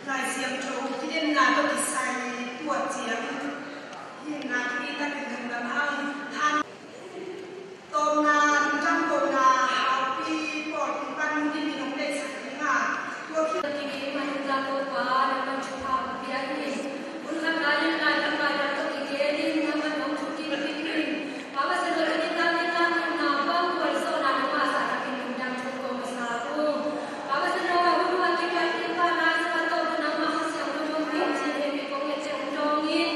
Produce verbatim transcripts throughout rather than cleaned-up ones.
Lai Siangtho kidemna tawh kisai tua ciang hinna kitakin lungdam hang. Tawpna, lungdam tawpna, haupi pawlpi pan hong dingin hong deihsak ding a, tua khit. Kiging mah in Topa nangmah thupha hong pia in. Hun khat lai in Lai Siangtho tawh kigen in, nangmah hong thukik in. Pa Pasian aw, tuni tak in na himna bang gualzawhna nangmah zahtakin lungdam thu kong sa ung. Pa Pasian aw, hun a kipat in Pa Lai Siangtho tawh nangmah Kha Siangtho hong pia in, hehpih kong nget ciang hong dawng in.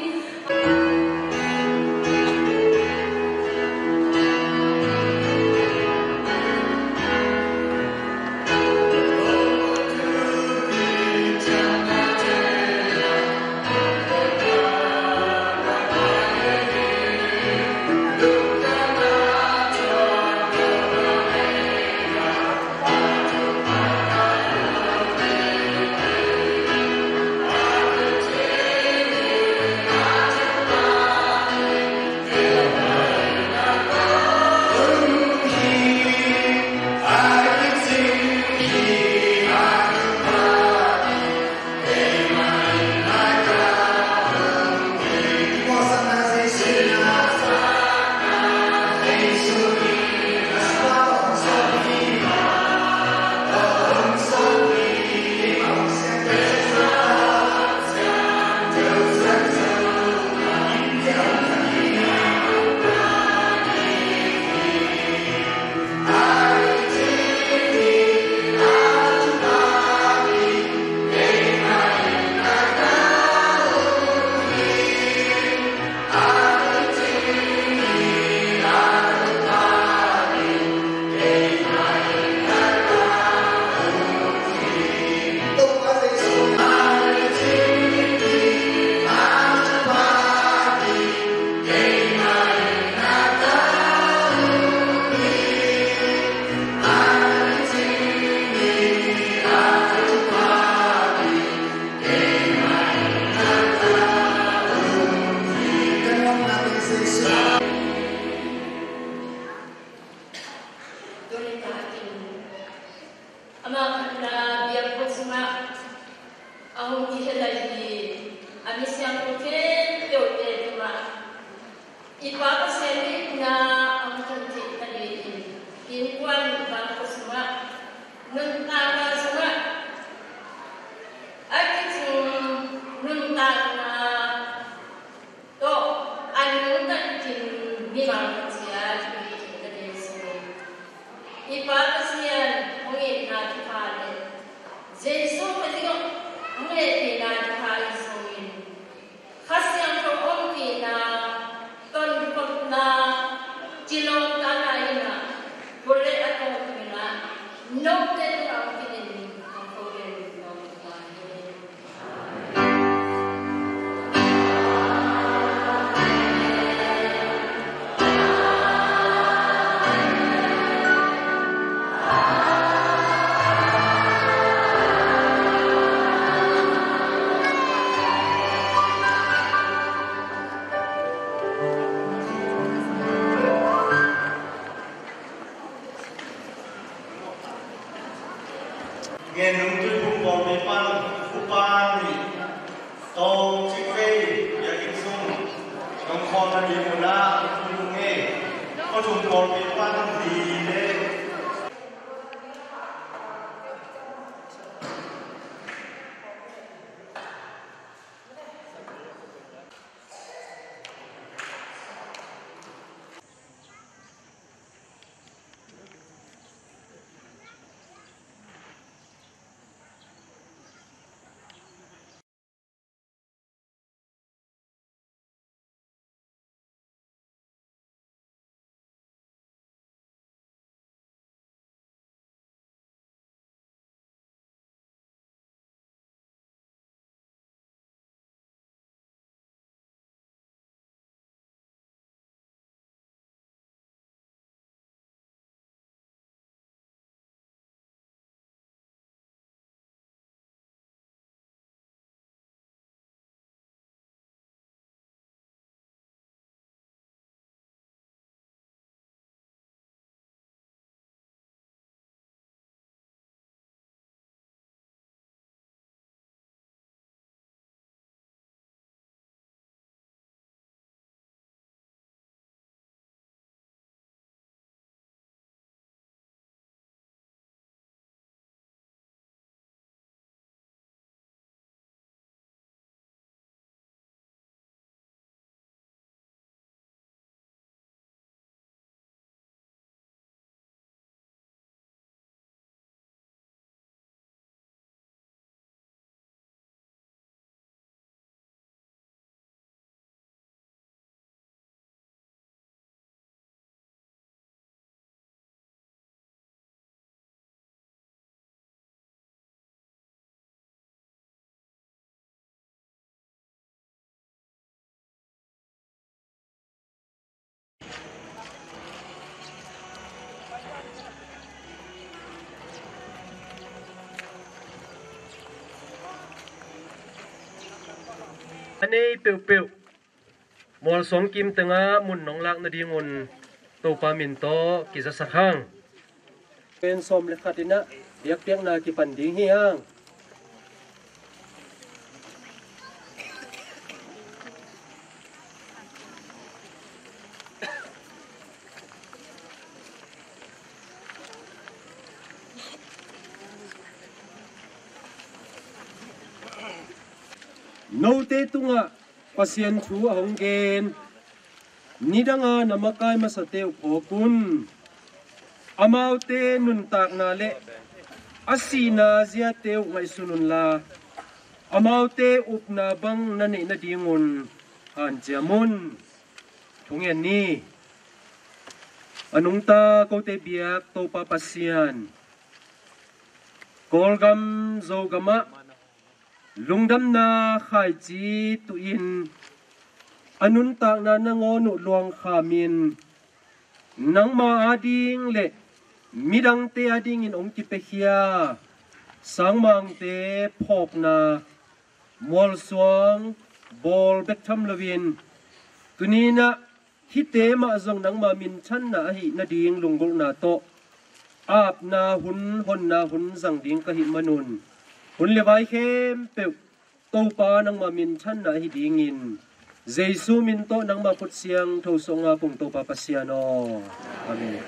A mi siangtho khempeuhte tungah i Pa Pasian itna hong tun theih nadingin innkuan bangkua sungah nuntakna sungah a kicing nuntakna tawh a nungta khin mimal ciat i theih nading sungin i Pa Pasian hong itna thupha le Jesu Khazih hong hehpihna thupha i sungin Kha Siangtho ompihna, tonkhopna, kilawmtatna in ah, vawlei a tawntungin ah, note tungah hong kinin, hong ko in, hong ko in. Ngen nung Tuiphum pawlpi pan upa nih Tawng Cik Vei biakinn sung nong khawm nading un ah hong tung ung e. Khuathum pawlpi pan hi le. A nei peuhpeuh mualsuang kim tengah mun nong lak nadingun Topa min tawh kizasak hang. Pen sawm le khat in ah biakpiakna kipan ding hi hang. Note tungah Pasian thu a hong gen, nidanga na makai masate uh phawk un. Amaute nuntakna le a sihna ziate uh ngaihsun unla, amaute upna bang na neih nadingun hanciam un. Thungen ni. A nungta kote biak Topa Pasian, Kawlgam Zogamah lungdamna khaici tuhin a nuntakna nangawn uh luangkhamin nangma ading le midangte adingin hong kipiakhia sangmangte phawkna mualsuang bawl bek tham loin tuninah hihte mah zong nangma minthanna ahih nading lunggulhna tawh apna hun, honna hun zang ding ka hih manun hun le vai khempeuh Topa nangmah minthanna ahi dingin Jesu min tawh nangmah khut siangtho suang a pung Topa Pasian aw. Amen.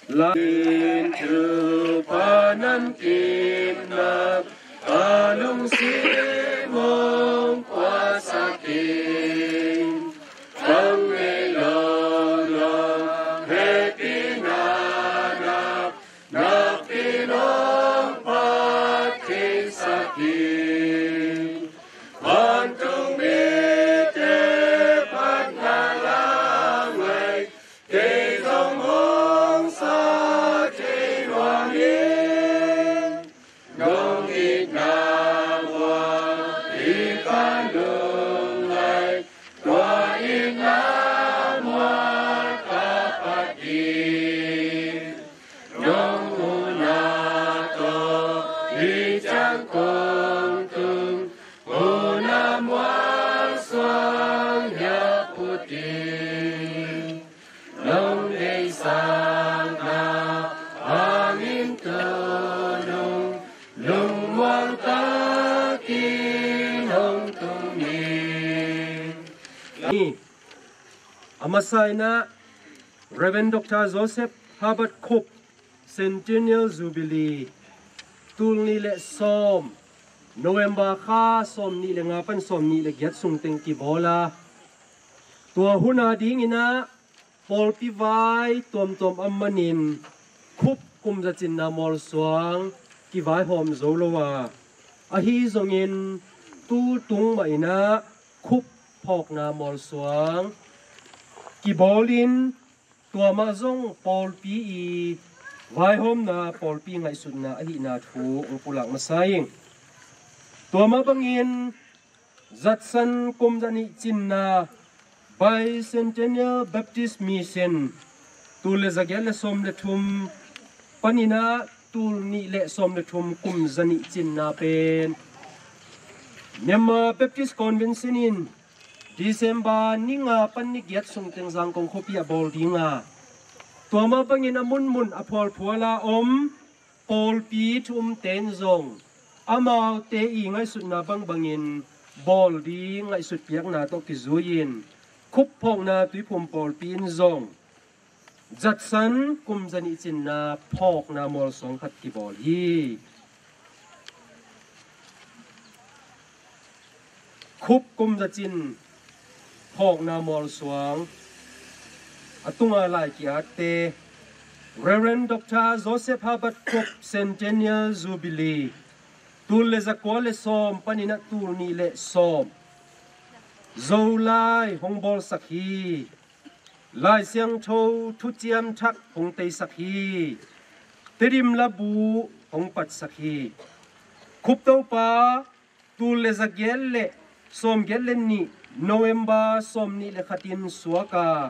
Lamin Topa namkimna a lungsim hong puasak in, bang nei lo lo hehpihna na nakpi nong phat theisak in. Vantung mite phatna langai kei zong hong sa thei nuam in. Nong itna mual i ka lungngai, tua itna mual ka phat ding. Nong muhna tawh i ciang kong tung, muhna mual suang hiah phut ding. Nong deihsakna hangin tu nung lungmuang takin hong tung ni. A masa in ah Reverend Doctor Joseph Herbert Khup Centennial Jubilee, tul nih le sawm, November kha sawm nih le nga pan sawm nih le giat sung teng kibawl a, tua hun a dingin ah pawlpi vai tuamtuam a manin Khup kum zacinna mawlsuang kivaihawm zo lo a, ahi zongin tu tung mah in ah Khup phawkna mawlsuang kibawlin, tua mah zong pawlpi i vaihawmna, pawlpi ngaihsutna ahihna thu hong pulak masa ing. Tua mah bangin zatsan kum zanih cinna Bicentennial Baptist Mission, tul le zagiat le sawm le thum panin ah tul nih le sawm le thum kum zanih cinna pen Myanmar Baptist Convention in December ni nga pan ni giat sung teng Zangkong khuapi ah bawl ding a, tua mah bangin a munmun a phualphual a om pawlpi thu umte in zong amaute i ngaihsutna bangbangin bawl ding ngaihsut piakna tawh kizui-in Khup phawkna tuiphum pawlpi in zong zatsan kum zanih cinna phawkna mawlsuang khat kibawl hi. Khup kum zacin phawkna mawlsuang a tunga lai ki-atte, Reverend Doctor Joseph Herbert Khup Centennial Jubilee, tul le zakua le sawm panin ah tul nih le sawm, Zolai hong bawlsak hi. Lai Siangtho thuciam thak hong teisak hi. Tedim labu hong patsak hi. Khup Topa tul le zagiat le sawmgiat le nih November sawm nih le khatin suak a,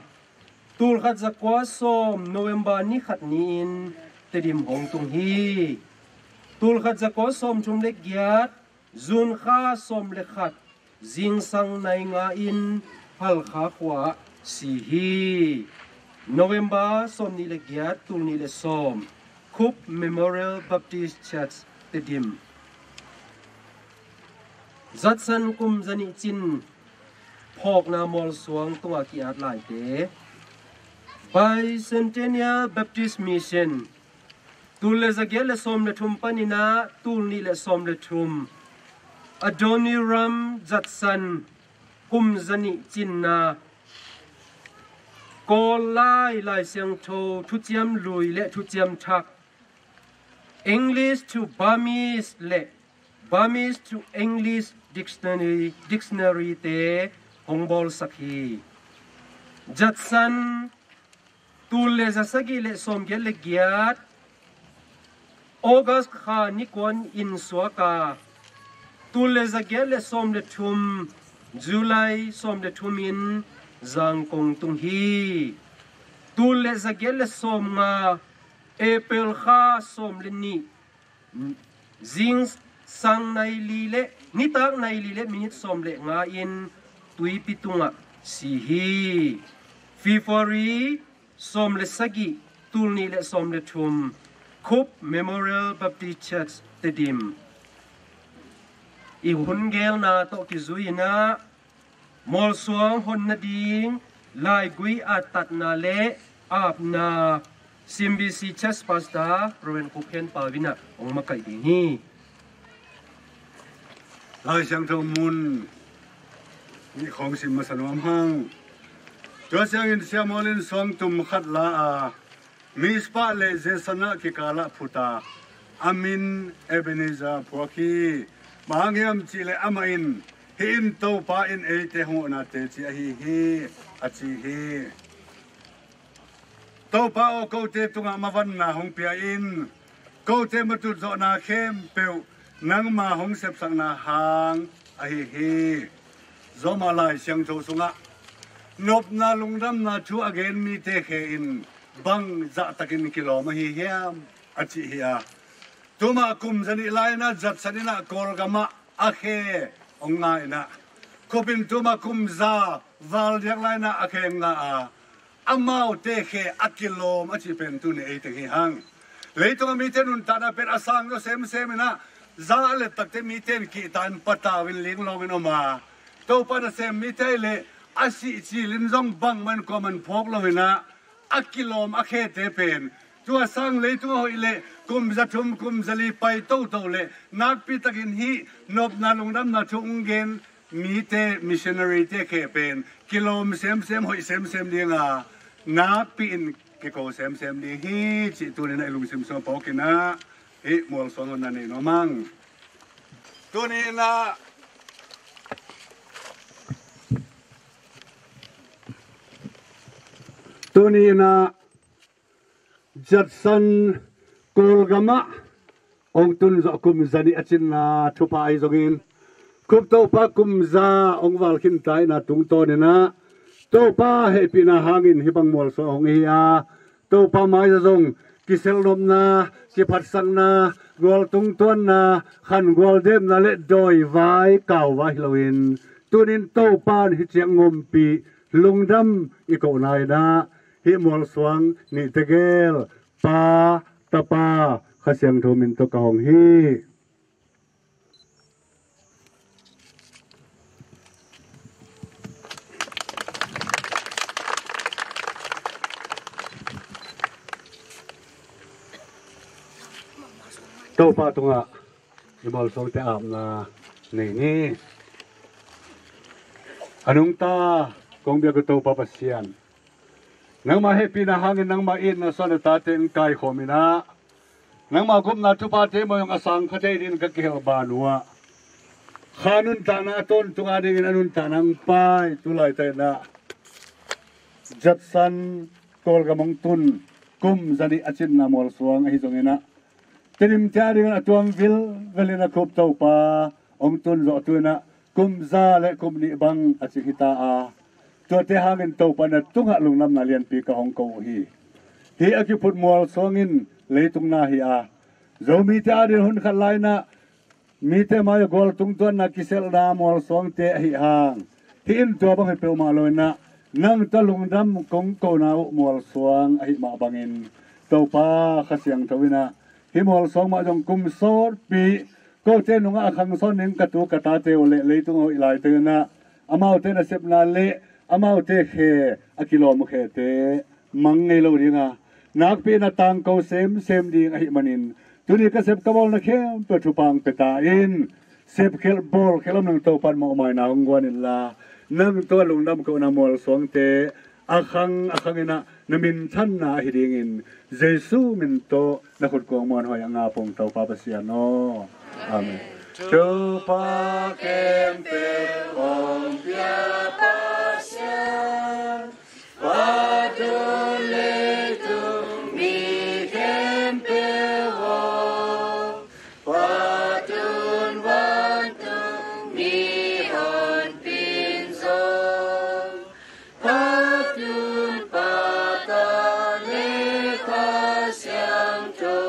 tul khat zakua sawm November ni khat ni-in Tedim hong tung hi. Tul khat zakua sawm thum le giat June kha sawm le khat zingsang nai nga-in Halkha khua ah si hi. November sawm nih le giat, tul nih le sawm, Khup Memorial Baptist Church, Tedim. Zatsan kum zanih cin phawkna mawlsuang tunga ki-at laite, Bicentennial Baptist Mission, tul le zagiat le sawm le thum panin ah tul nih le sawm le thum, Adoniram zatsan kum zanih cinna, Kawl lai Lai Siangtho thuciam lui le thuciam thak, English to Burmese le Burmese to English dictionary, dictionary te hong bawlsak hi. Zatsan tul le za sagih le sawmgiat le giat, August kha ni kuan in suak a, tul le zagiat le sawm le thum, July sawm le thum in Zangkong tung hi. Tul le zagiat le sawm nga, April kha sawm le nih, zingsang nai li le, nitak nai li le minit sawm le nga in tuipi tungah si hi. February sawm le sagih, tul nih le sawm le thum, Khup Memorial Baptist Church, Tedim. i hun gelna tawh kizui-in ah mualsuang hon nading laigui a tatna le apna C M B C Church Pastor Reverend Khup Khen Pau in ah hong makaih ding hi. Lai Siangtho mun nih khawng sim masa nuam hang. Tua ciangin Sia Mual in suangtum khat la a, Mizpah le Jeshanah kikalah phut a, a min Ebenezer phuak hi. Bang hang hiam cihleh amah in, "Hih in Topa in eite hong awhna teci ahi hi," a ci hi. "Topa aw, kote tungah mavanna hong pia in, kote matut zawhna khempeuh nangma hong sepsakna hang ahi hi." Zawmah Lai Siangtho sungah nopna lungdamna thu a gen mite khe in bang zahtakin kilawm ahi hiam a cih hi a, tuma kum zanih lai-in ah Judson in ah Kawlgamah a khe hong nga in ah, Khup in tuma kum za val diak lai-in ah a khe hong nga a, amaute khe a kilawm a cih pen tuni ei teng hi hang. Leitungah mite nuntakna pen a sang zaw semsem in ah, za a let takte mite in kihta in patau in linglawng in om a, Topa nasem mite ahih leh a sih cil in zong bangmah in kuamah in phawk lo in ah, a kilawm a khete pen tua sang leitung a hoih leh kum za thum kum za li pai toto leh nakpi takin hih nopna lungdamna thu hong gen mite, missionary te khe pen kilawm semsem, hoih semsem ding a, nakpi in kiko semsem ding hi cih tuni in ah i lungsim sungah phawk in ah hih mualsuang honna nei nuam hang. Tuni in ah, tuni in ah Judson Kawlgamah hong tun zawh kum zanih a cinna thupha ahi zongin, Khup Topa kum za hong val khinta in ah tungtawn in ah Topa hehpihna hangin hih bang mualsuang hong hi a, Topa mai-ah zong kiselnopna, kiphatsakna, gual tungtuanna, khan gual demna le dawivai kauvai hi loin, tunin Topa in hih ciang ngompih lungdam i kohna in ah hih mualsuang nih tegel Pa, Tapa, Kha Siangtho min tawh ka hong hi. Topa tungah i mualsuangte apna nei ni. A nungta kong biak uh Topa Pasian, nangmah hehpihna hangin nangmah itna suan a tate in kaikhawm in ah, nangmah gupna thuphate mawh zong a sang kha thei dingin ka kihel ban uh ah, Kha nuntakna a tawntung a dingin a nuntakna hong pai tu laitak in ah Judson Kawlgam hong tun kum zanih a cinna mualsuang ahi zongin ah, Tedim te a dingin a tuam vilvel in a Khup Topa hong tun zawh tu in ah kum za le kum nih bang a cing hi ta a, tuate hangin Topa na tungah lungdamna lianpi ka hong ko uh hi. Hih a kiphut mualsuang in leitung na hi a, Zomite a dingin hun khat lai-in ah mite mai-ah gual tungtuanna, kiselhna mualsuangte ahi hang, hih in tua bang hi peuhmah lo in ah, nang tawh lungdam kong kona uh mualsuang ahi mah bangin, Topa Kha Siangtho in ah hih mualsuang mah zong kum sawtpi kote nungah a khang sawn ding ka tu ka tate uh le leitung a hoih laite in ah, amaute nasepna le amaute khe a kilawm khete mang ngei lo ding a, nakpi in a tangko semsem ding ahih manin, tuni ka sep ka bawlna khempeuh thupha hong pia ta in, sepkhelh bawlkhelh om nang Topa in mawhmaina hong guan inla, nang tawh a lungdam kohna mualsuangte a khang a khang in ah na minthanna ahi dingin Jesu min tawh na khut kuang muanhuai a ngap ung Topa Pasian aw. Amen. Topa khempeuh hong pia Pasian, Patun leitung mi khempeuh aw, Patun vantung mi honpin zong, Patun, Pata le Kha Siangtho.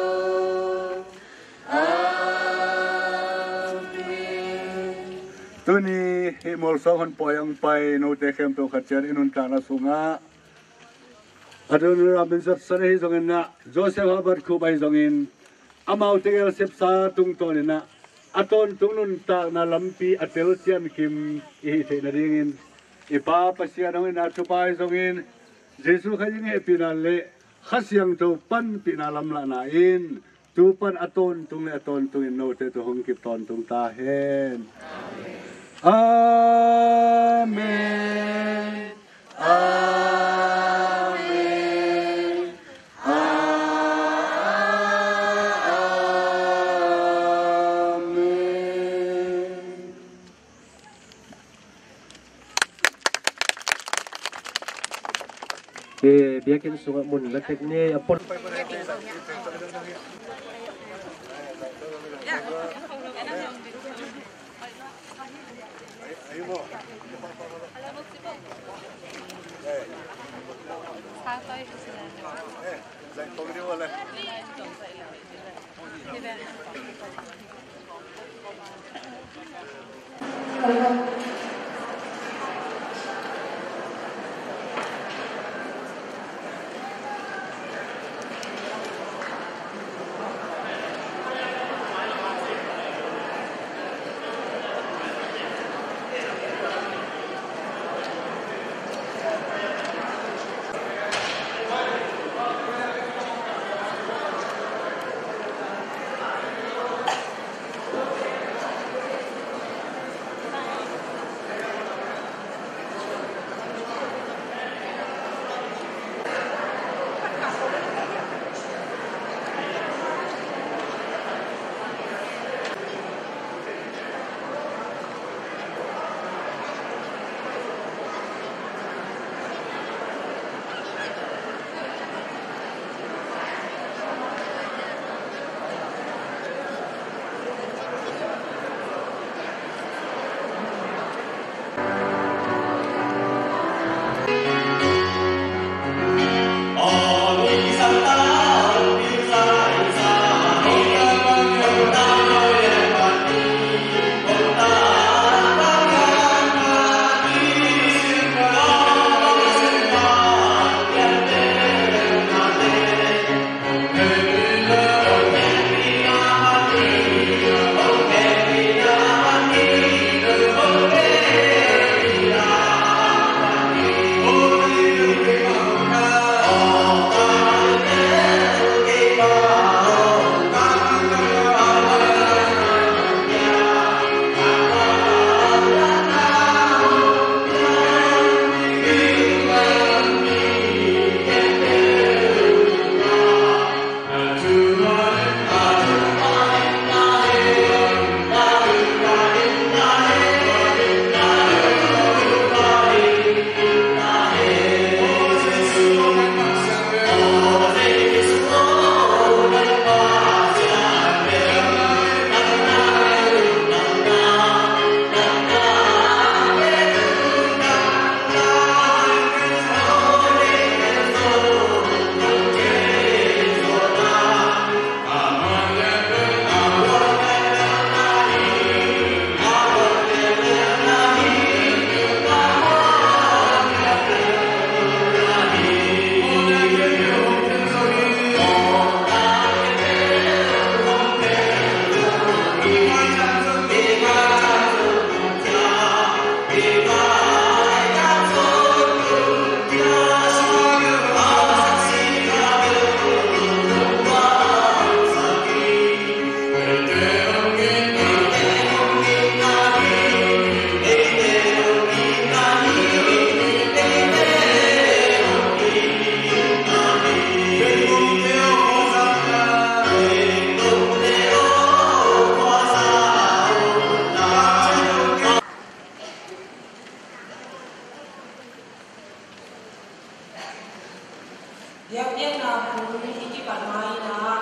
Amen. Tuni hih mualsuang hon pawi hong pai note khempeuh khat ciat i nuntakna sungah, Adoniram in Judson ahi zongin ah, Joseph Herbert Khup ahi zongin, amaute gel sepsa tungtawn in ah, a tawntung nuntakna lampi a telcian kim i hih theih nadingin i Pa Pasian hong itna thupha ahi zongin Jesuh Khazih hehpihna le Kha Siangtho panpihna lamlahna in tu pan a tawntung le a tawntungin note tawh hong kip tawntung ta hen. Amen. Amen. Amen. Biakinn sungah mun la tek ni a pon. Biakpiakna hun i kipat ma-in ah,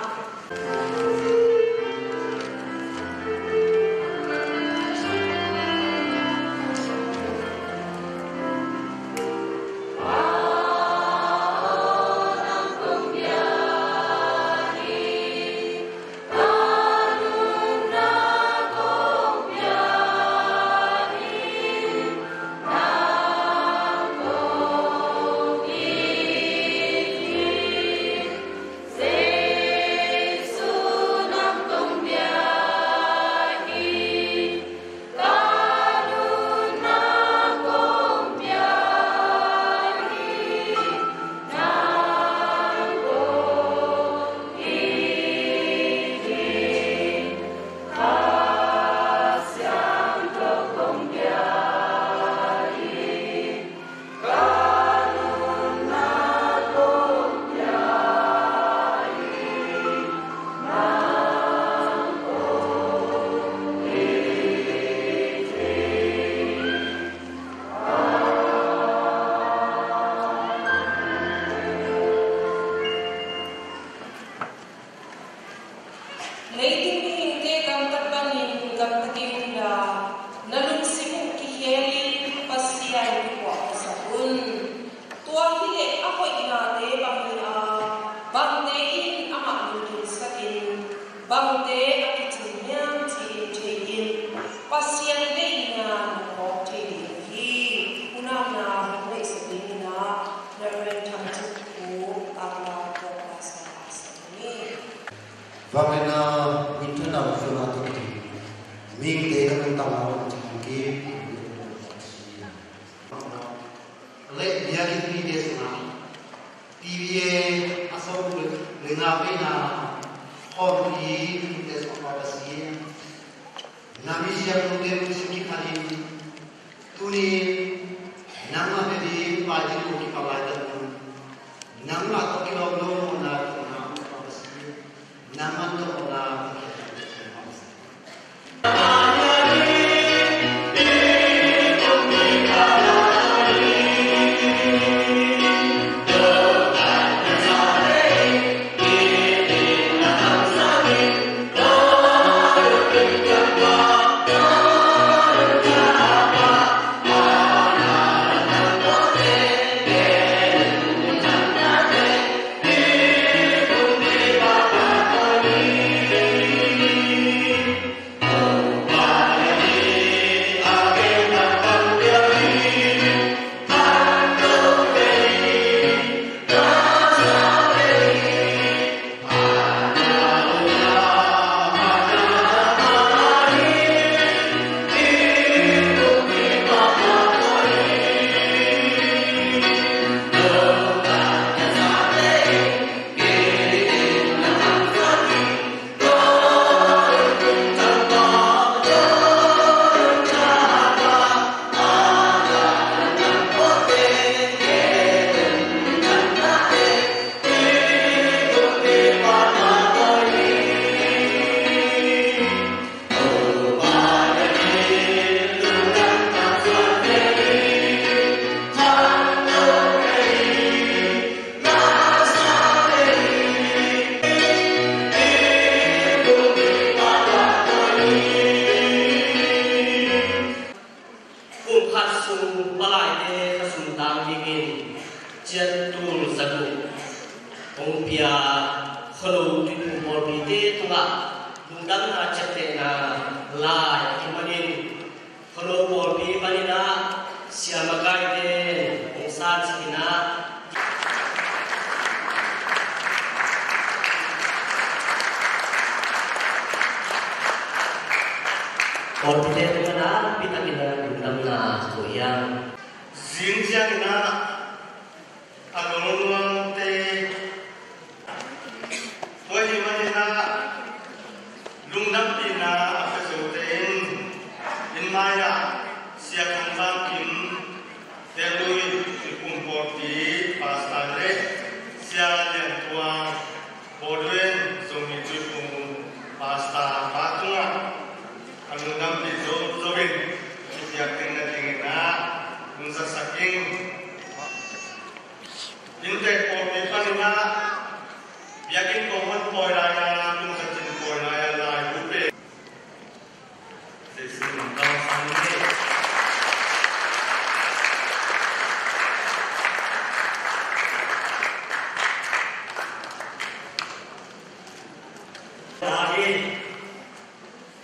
Vangliatna, minthanna, vangliatna tawh kituak mihingte ka nuntakna lam cikin kim. Leh biakinn mite sungah P V A a sawm le nga veina khawmpi mite sungah Pasian, na mi siangthote lungsim kiphatin, tuni nangmah bek in pai ding uh kipan laitak un, nangmah tawh kilawm lo mawhna tawh na um a si, nangmah tawh na Kum khat sung palaite khasum tang dingin ciat tul za guk hong pia Khuano Tuiphum pawlpite tungah lungdamna ciaptehna lai a kimanin, Khuano pawlpi panin ah sia makaite hong san cikin ah, pawlpite tungah nakpi takin ah lungdamna ko hiam? Zing ciangin ah a lawmnuamte, tua ahih manin ah lungdampihna a pia zote in, inn mai-ah Sia Thang Zam Kim, Tehlui Tuiphum pawlpi pastor, le Sia Lian Tuang, Bawduin Zomi Tuiphum pastor pa tungah a lungdampih zo zo in, i biakinn nadingin ah hun zasak ing. Inntek pawlpi panin ah biakinn kongman pawi lai-a, lungdamna pawi lai-a laibu pen Jesuh min tawh sang ni.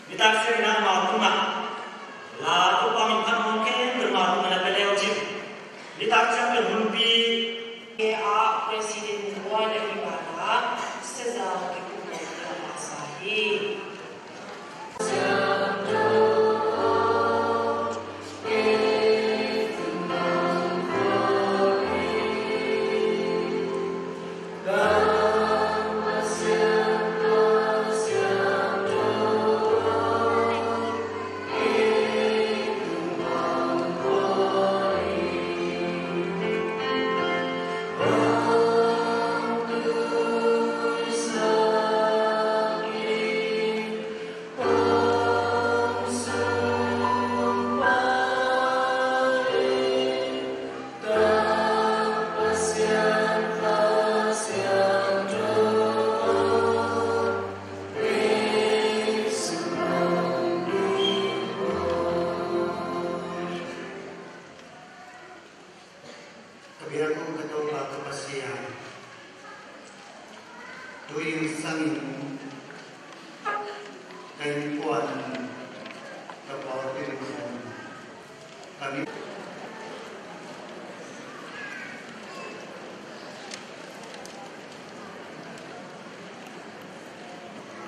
Nitak ciangin ah amau tungah la Topa min phat hong kem bel amau tungah na pia leu cin. Nitak ciang bel hun pi a President Boy na hi banah Sia Zam Kim Kung Bawng na masa hi. Ka biak uh ka Topa ka Pasian, tu-in sangin ka innkuan, ka pawlpi khawng, ka mi- Ka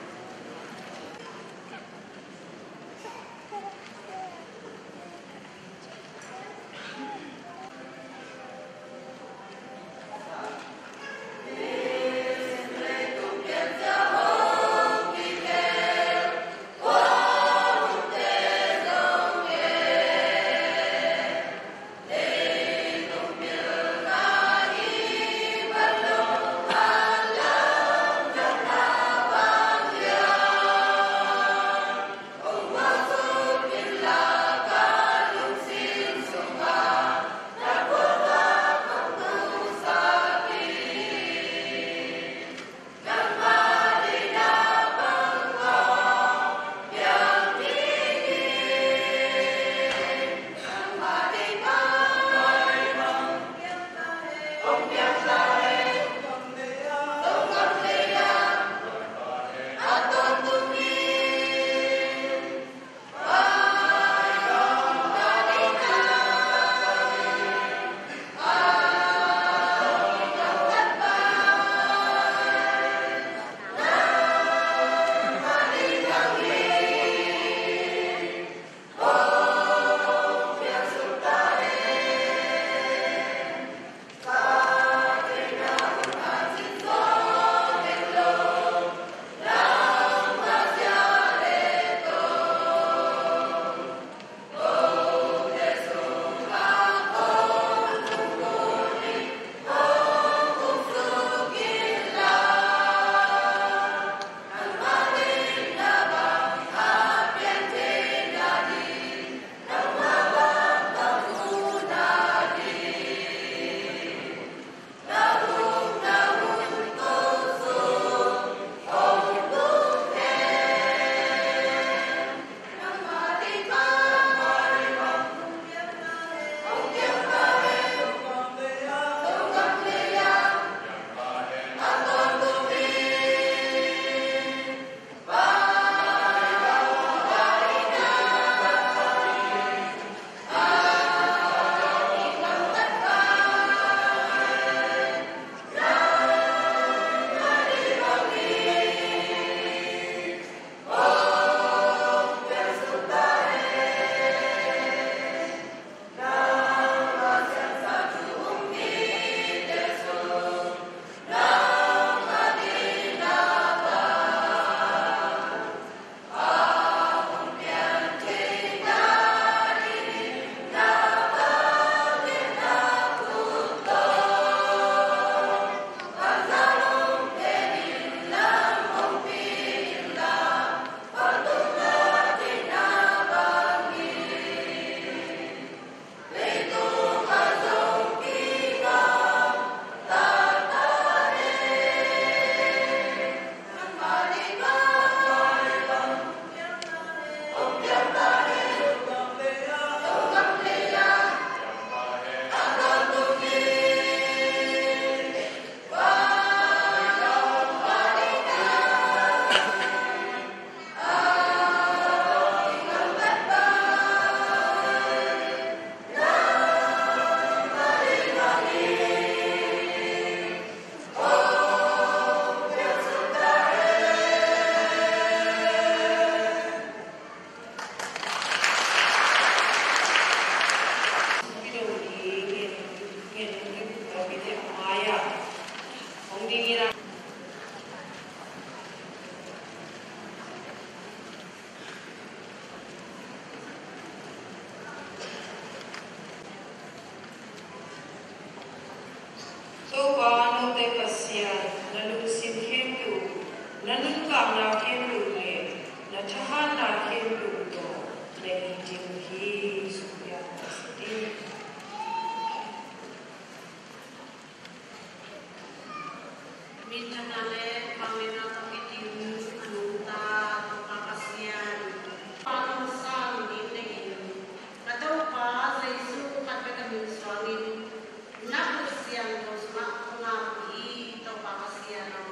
Na nuntakna khempeuh le na thahatna khempeuh tawh na it ding uh hi. Sukpiak masa ding. Minthanna le vangliatna tawh kidim a nungta Topa Pasian, Pa nong sang ding nei in, ka Topa Jesu khat bek a min suangin na khut siangtho sungah kong ap hi, Topa Pasian aw.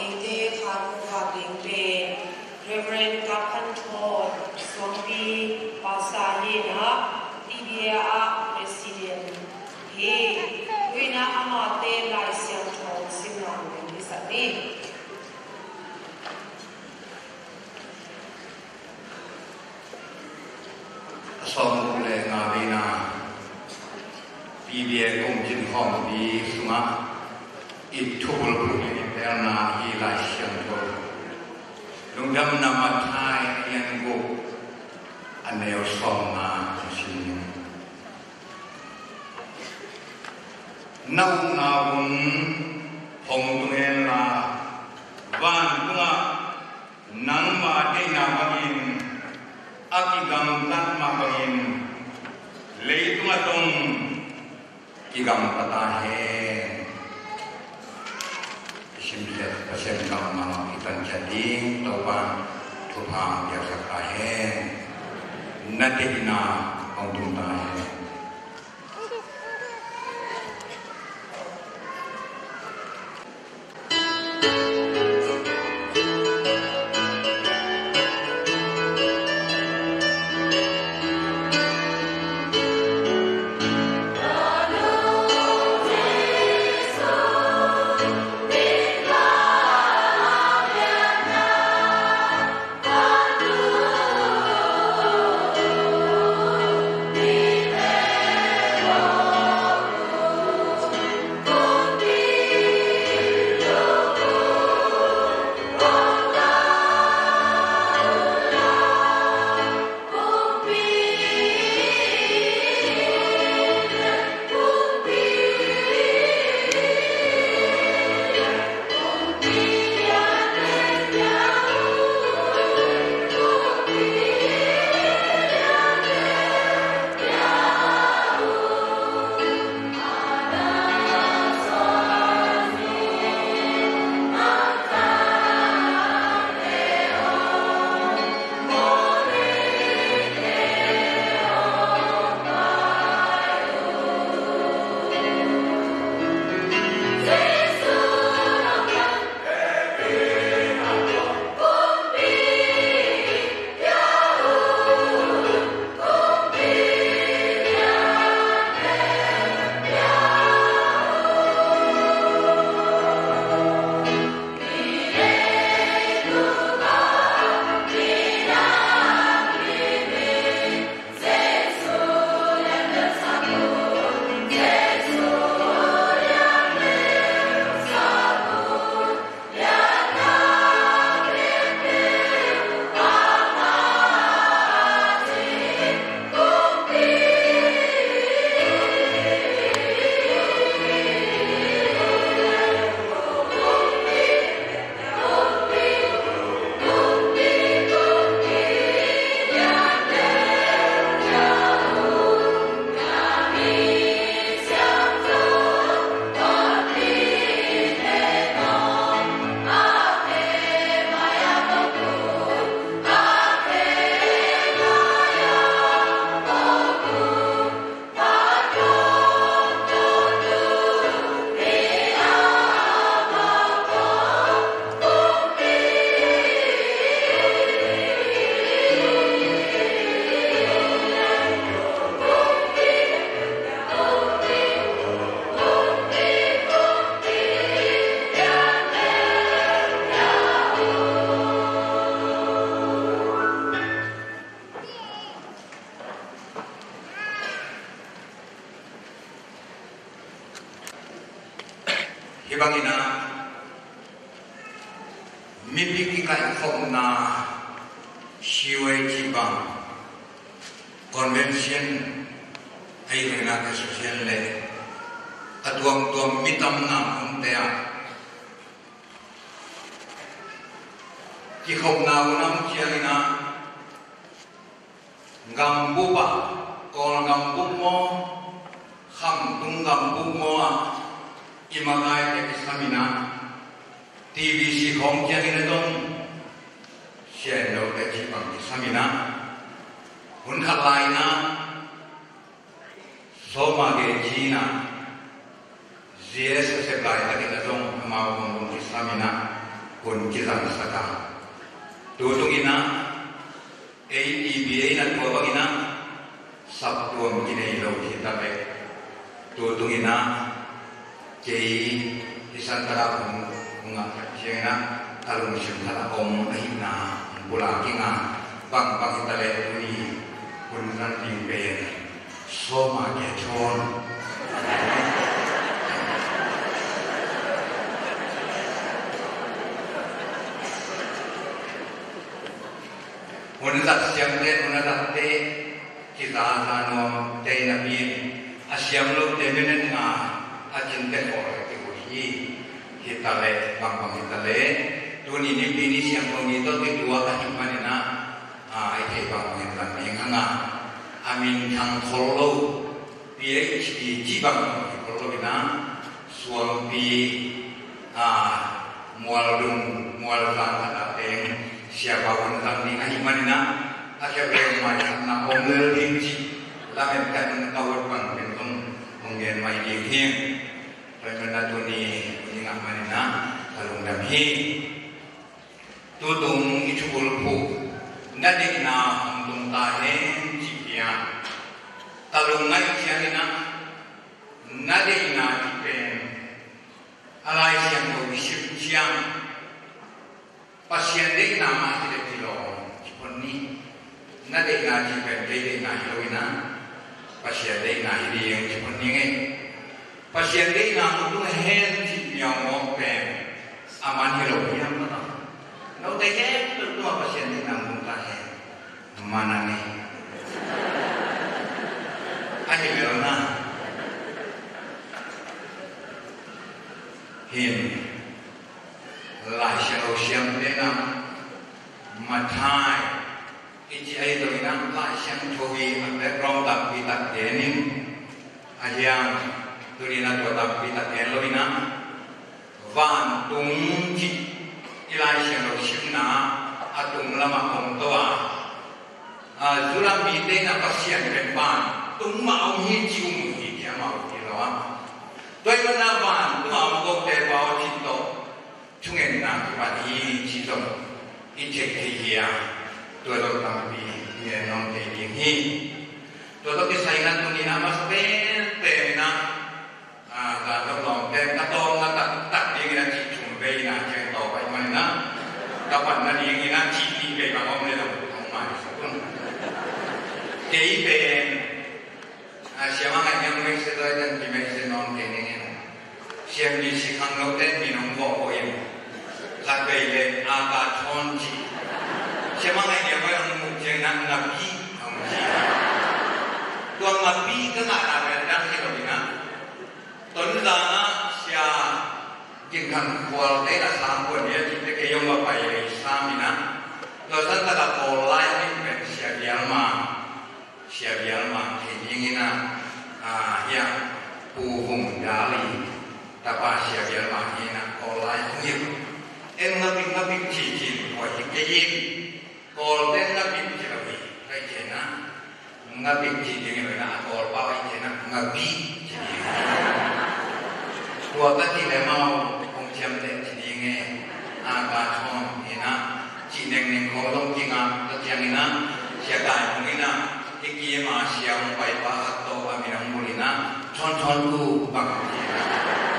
Eite khan hong vak ding pen Reverend Kap Khan Thawt, Suangpi Pastor hi a, T B A ah President hi. Tu-in ah amah te Lai Siangtho simna hong ding hi sak ni. A sawmguk le nga veina P B A kong cin khawmpi sungah i thubulphuh le i pelna hi Lai Siangtho Lungdamna Matthai a lian guk a neu sawmna a sim. Na ukna hun hong tung hen la, vantungah nangma deihna bangin a kigamlat mah bangin leitungah zong kigamta ta hen. I simkhiat Pasian kammal i tan ciat ding Topa'n thupha hong piaksak ta hen. Na deihna hong tung ta hen. Bangin ah mipi kikaihkhopna C Y T bang convention a i lungna ka sosial le a tuamtuam mi tamna omte ah kikhopna unam ciangin ah gambup ah, Kawl gambup maw, Khamtung gambup maw ah i makaite kisam in ah T V C khawng ciangin a dong sian lote cih bang kisam in ah hun khat lai in ah sawma ge ci in ah Z S a sep laitakin a zong amau kong hun kisam in ah hun kizangsak a, tu tung in ah ei T V ei na tua bangin ah saptuam kinei lo hi ta leh tu tung in ah kei i santak ah hong ngah ciangin ah a lungsim khat a om ahihna hong pulak ing a, bangbang hi ta leh tuni hun zang ding pen sawma ge thawn hun zat siamte, hun a zatte kizaza nuamte napi in a siam lote minute nga a cinte khawl kihu hi. Hi ta leh bangbang hi ta leh tuni nipi ni siangtho ni tawh kituak ahih manin ah i theih bangbang in zang ding hang a, a minthang khol lo P H D cih bang hi khol lo in ah suangpi mualdung mualzang khat ah teng siapa hun zang ding ahih manin ah a kep leng maisakna om lel ding cih lamen kan ka ut bang pen zong hong gen mai ding hi. Tua ahih manin ah tuni hun i ngah manin ah ka lungdam hi. Tutung i thubulphuh na deihna hong tung ta hen cih hi a, ka lungngaih ciangin ah na deihna cih pen a Lai Siangtho i sim ciang Pasian deihna mah hi leh kilawm ci phot ni. Na deihna cih pen kei deihna hi lo in ah Pasian deihna hi ding ci phot ni ngei. Pasian deihna hong tung hen cih niaumawk pen a man hi lo hiam maw? Note khempeuh tungah Pasian deihna hong tung ta hen. Man a ngei. A hi lel na. Hin Lai Siangtho siamte na Matthai i ci ahi zongin ah Lai Siangtho i a background tampi tak gen in a hiang tuni in ah tua tampi tak gen lo in ah vantung cih i Lai Siangtho simna a tung lamah om to a, a, Judah mite in ah Pasian pen vantung mah om hi ci um uh hi ci amau hi lo a. Tua ahih manin ah vantung a om kote bau cih tawh thungetna kipan hi cih zong i theih thei hi a, tua zong tampi i gen nuam thei ding hi. Tua tawh kisai in ah tuni in ah masa penpen in ah, a, zan dong lawmte ka tawng a taktak ding in ah cih thum vei in ah ciang tawh pai man in ah ka pan nading in ah cih nih vei bang om le zong hong maisak un. Kei pen A, siamah ngaih niam meise tua i tan ki meise nawn kei ning in. Siam ni si khang lo ten mi nong vawh vawh in. Khat vei le a ka thawn ci. Siamah ngaih niam oi ang muk ciang nang ngapi ang ci. Tua ngapi ka ngah na pen dang hi lo in a. Ton zan a sia Gin Khang Khual te na sang kuan dia ci te kei yong va pai lei sam in a. Tua san tak a Kawl lai min pen Sia Bial Mang. Sia Bial Mang thei ding in a, a, hiah Pu Vung Dal i tapa Sia Bial Mang hi in a, Kawl lai hong hi. En ngapik ngapik ci ci kua hi kei in. Kawl te ngapik ci lo hi. Kai ci in a, ngapik ci ding hi lo in a, Kawl pau hi ci in a, ngapik ci ding. Tua ka ci le mau, kong ciam te ci ding e, a ka thong hi in a, ci neng neng kong dong ci ngap, ka ciang in a, sia kai kong in a, Hih ki ma siang pai pa khat tawh a min ang bul in a, Chawn Chawn Khup bang ci in a,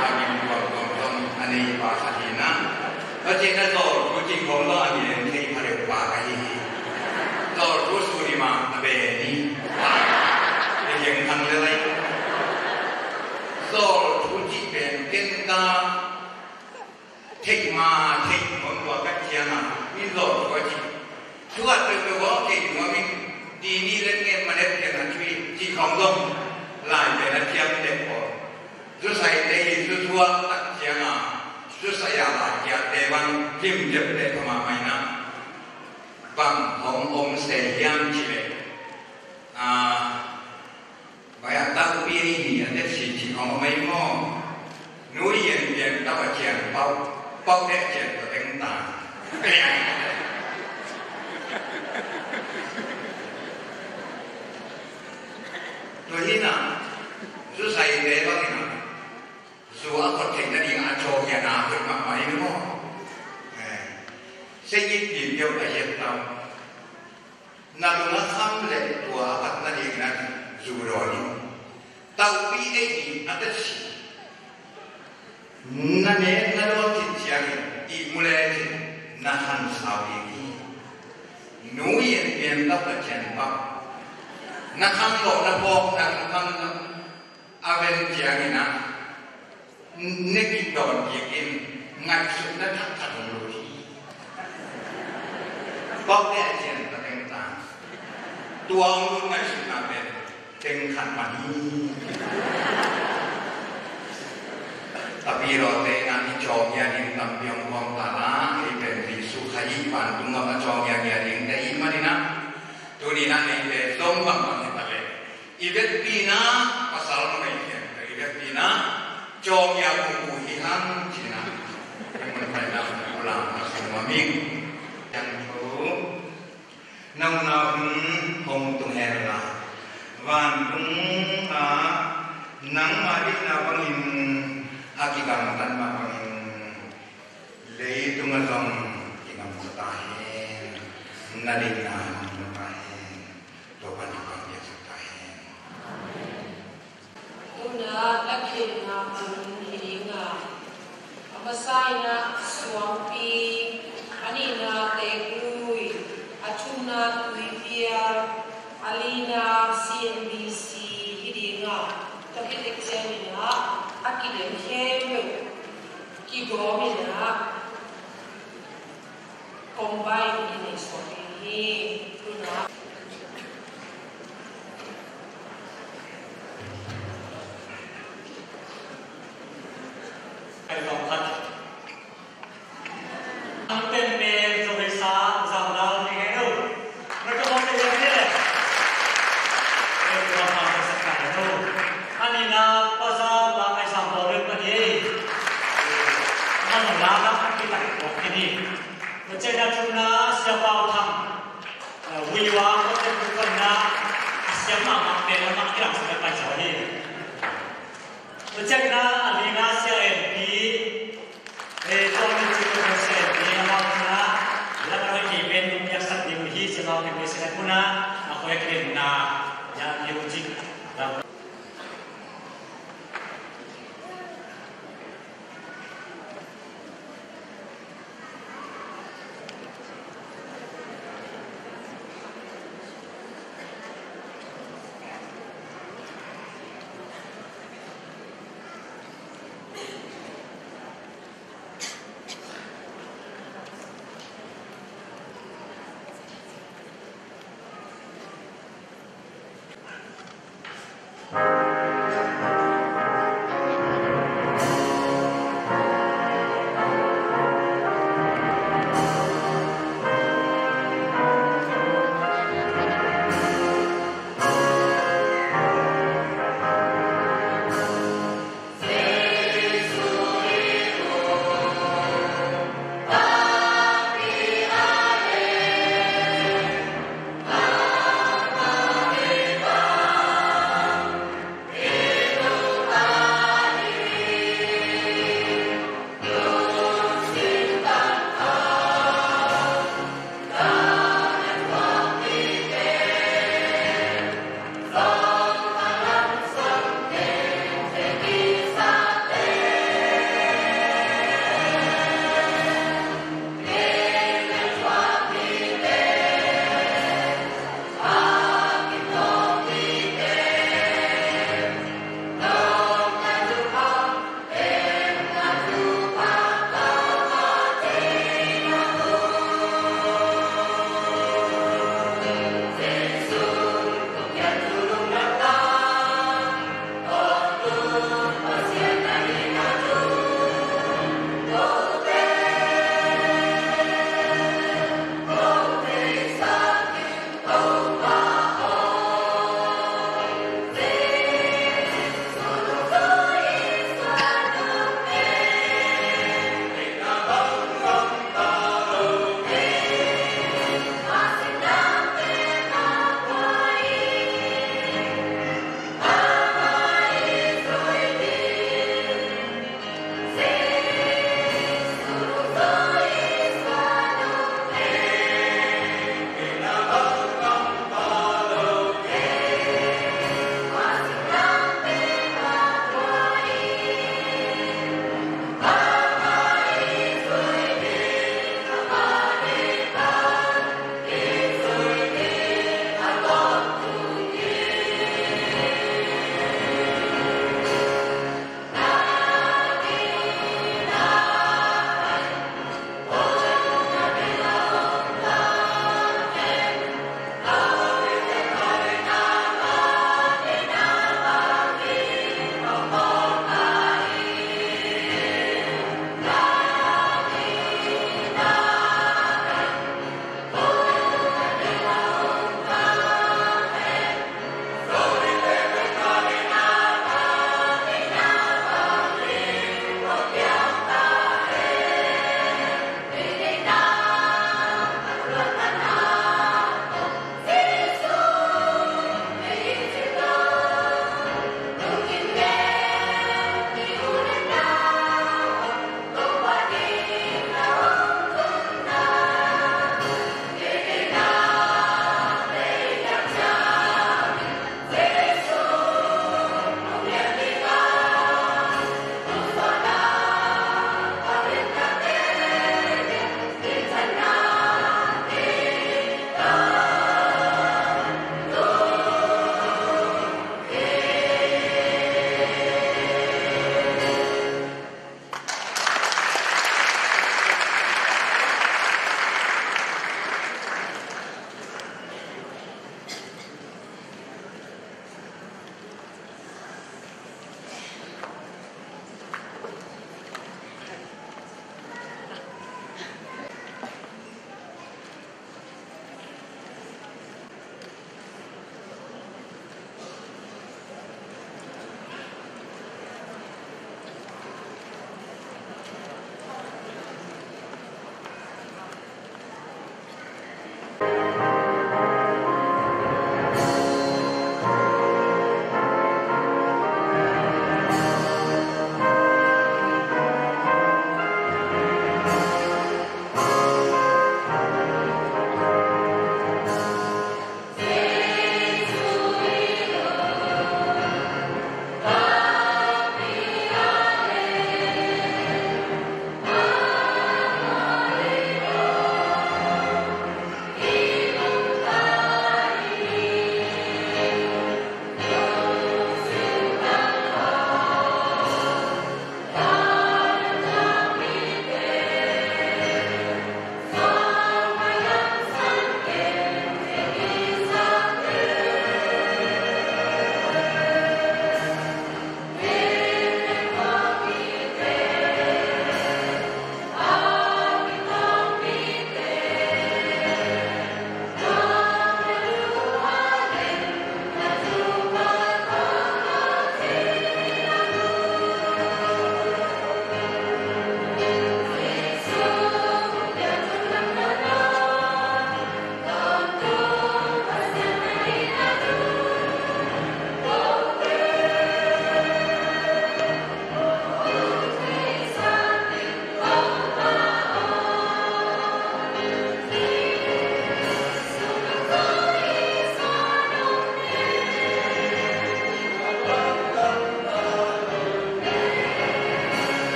a min tuam tuam tuam a nei pa khat hi in a. Ka ci in a Zawl Thu ci khawng tawh a min en thei pha deuh pa ka hi hi. Zawl Thu su ni ma a be ni. Ka hiang thang le lai. Zawl Thu ci pen ken ka Theih ma theih nuam lua ka ciang a, i zawh tua ci. Thu a tel tel aw, kei nuam ing, ti ni le ngen ma ne pian a cui, ci khong zong lai pen a ciam tek aw. Zusaite i zuzuak tak ciang a, zusai a lai kiate bang lim cep tek kha mahmah ina. Bang hong om se hiam ci leh, a, Bai a taupi ei hi a teci ci hong om ei maw? Nu Yen Pian tau a cian pau, pau te a cian tua teng ta. Tua hi na, zusaite bang hi na, zu a khot theih nading a cawk hian a hoih mahmah hi maw? Eh, sei it din deuh a hiat tau. Na lung a kham leh tua a patna dingin a zu dawn in. Taupi ei hi a teci. Na nek na dawn khit ciangin ihmu le cin na khan sau ding hi. Nu Yen Pian tau na cian pah. Na kham lawh na pawk na kham na a ven ciangin ah, ne kik dawn kik in, ngaihsutna thakthak hong lut hi. Pawk te a cian ta teng ta. Tua hong lut ngaihsutna pen teng khat mah hi. Tapi lawte in ah i cawk hian in tampi hong kawm ta na, ei pen Jesu Khazih vantung gam a cawk hian hian ding te i hih manin ah, tuni in ah eite zong bangbang hi ta leh. I vekpi-in ah pasal numeite i vekpi-in ah cawngya kuku hi hang ci-in ah i mun paina uh lam a sung mah ming. Yang thu nau nau hong hong tung hen la, vantung ah nangmah deihna bangin a kigamtat mah bangin leitung ah zong kigamtat ta hen. Na deihna hong tung ta hen. Topa'n thupha hong piaksak ta hen. Tuna a khenna hun hi ding a, a masa in ah Suangpi, a nihna Teklui, a thumna Tuipial, a lina C N B C hi ding a, tua khit tek ciangin ah a kilem khempeuh kigawm in ah, combine in i suak ding hi. Tuna Kai zong khat. Ang pen pen zong hei sa zang dal ding hei lo. Microphone te hiam hi le. Pen zong hei sa kai lo. A nihna Pasal Bang Ngai Sam Paul Rem ka hi. Nang la na a kitak bok hi ni. Tua ciangin a thumna Sia Pau Thang, eh, Wui Wa Hotel Group panin a siam mahmah pen amah kilamsang pai zaw hi. Tua ciangin a lina Sia En Pi, eh, tua min ci tua Sia En Pi amah panin a lam a roi kei pen piaksak ding hi. Sia Pau Thang pen sia panin a a khoi a kidemna ya music.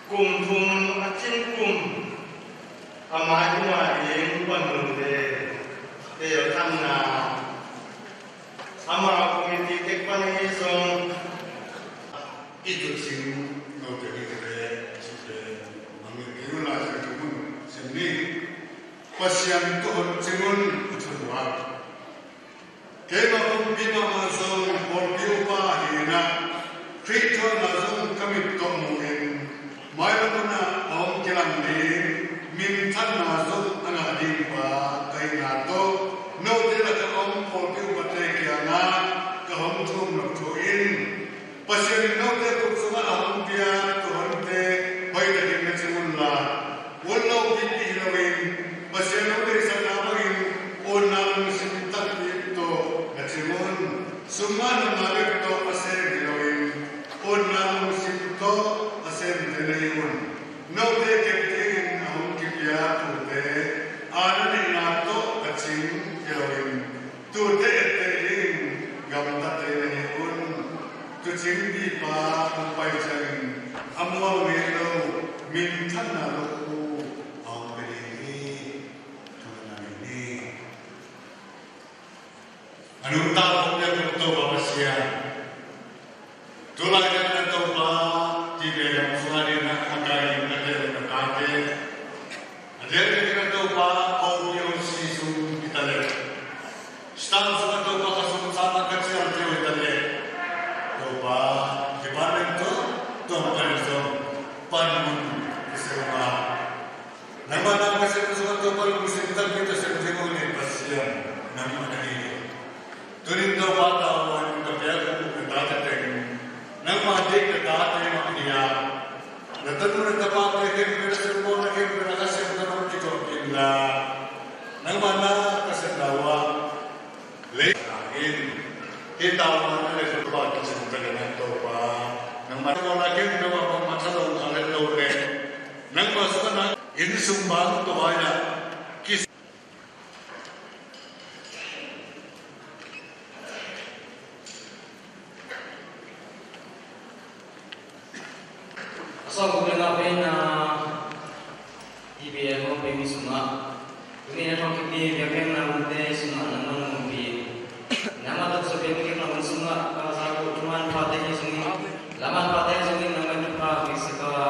Kum thum a cin kum a mai kum a ding panmun le teelkhanna, ama committee tek pan hi zong i tucing note hi te le cite mangin kei un lai sia tumun sim ni. Pasian tuhan cingun a thunuak. Keimah kumpi mahmah zong pawlpi upa hi-in ah, Khrih thuakna zong ka mit tawh mu-in, mailam hun ah a hong kilang ding minthanna zong a ngah ding pa ka hihna tawh, note lakah a om pawlpi upate kiangah ka hong thum nop thu in, Pasian in note khut sungah a hong piak tuuhonte hoih takin na cing unla, un lopi hi loin, Pasian hong deihsakna bangin utna lungsim takpi tawh na cing un. Sum mah nopna bek tawh a sem hi loin, utna lungsim tawh a semte nei un. Note kep dingin a hong kipia tuute a na neihna tawh ka cing hi loin, tuute etteh dingin gamtate na hi un. Tuucing pipa hong pai ciangin a mual ngei lo, minthanna lo khu a hong pia ding hi. Thu na nei ni. A nuntak hong piak Topa Pasian, tulai ding a Topa, ti ve lam sungah ding a kai ding a tel a tate, a diak ding a Topa, O P O C sung hi ta leh, staff sungah Topa ka sung sa ka cial tel hi ta leh, Topa, department tawh, Topa nih zong panmun i sung a nangmah na ka sem sungah Topa lungsim takpi tawh sem thei lo ni Pasian nangmah na hi. Tunin Topa tau an ka piak uh ka tate teng nangmah deih ka tate mah hi a, na tanu na tapate khempeuh na sem bawl na khempeuh na ka sem tanu kitawh kik la, nangmah na ka sem lau a lei in, hih tau man a lei Topa ka cin ka le nang Topa. Nangmah na bawl na khempeuh a bangmah thalawh a let lo le, nangmah sungah na inn sung bang tua vai ah ki A sawm guk le nga pen a T B M hong pia mi sungah, tuni a thawhkikte biakpiakna munte sungah nangmah hong ompih in, nangmah tawh suah pia biakpiakna mun sungah ka za ko thuman phate hi zongin, laman phate hi zongin nangmah thupha hong sak a.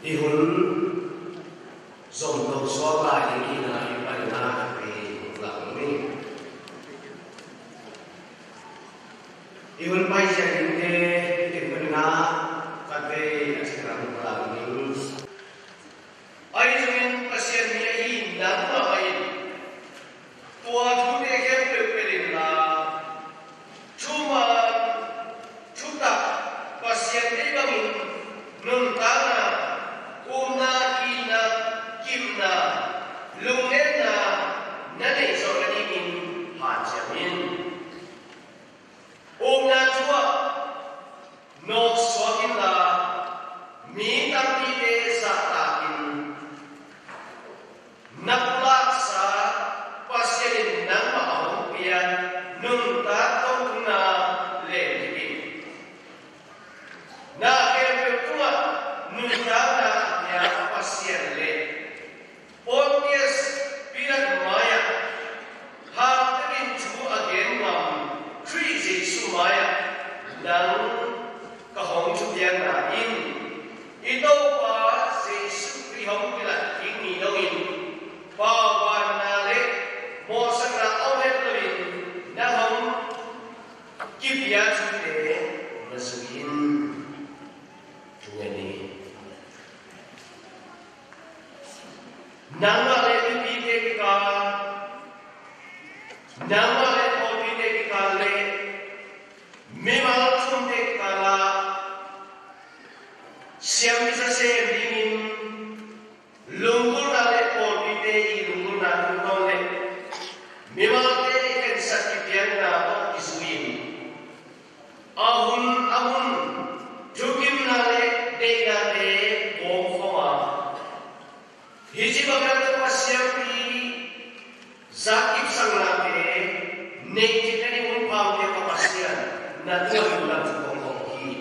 I hun zom to suak lai ding hi na, i paina khat vei hong lak ni. I hun pai zia ding te, i hun nga khat vei a cik lam hong lak ni. Ahi zongin Pasian mi ahi nangmah in tua thute khempeuh pia in la, thuman thutak Pasian deih bangin nuntakna, upna, itna, kipna, lungnetna na neih zawh nadingin hanciam in. Upna thu ah nawksuak inla, mi tampite zahtakin na pulaksa Pasian in nangmah a hong piak nuntak tawntungna lem dingin, na khempeuh tungah nuntakna a piak Pasian le Pontius Pilat mai-ah hangtakin thu a gen ngam Khrih Jesuh mai-ah nang ka hong thupiakna in i Topa Nangmah le mipite kikal, nangmah le pawlpite kikal le mimal thumte kikal ah siampi sa sem dingin lunggulhna le pawlpite i lunggulhna tungtawn le mimalte i khensat kipiakna tawh kizui in a hun a hun thukimna le deihnate bawm khawm a, hih ci bang hiam, Pasian pi zak kipsaknate neih cih nading hun phamte ka Pasian na tuan lam cu kong kong hi.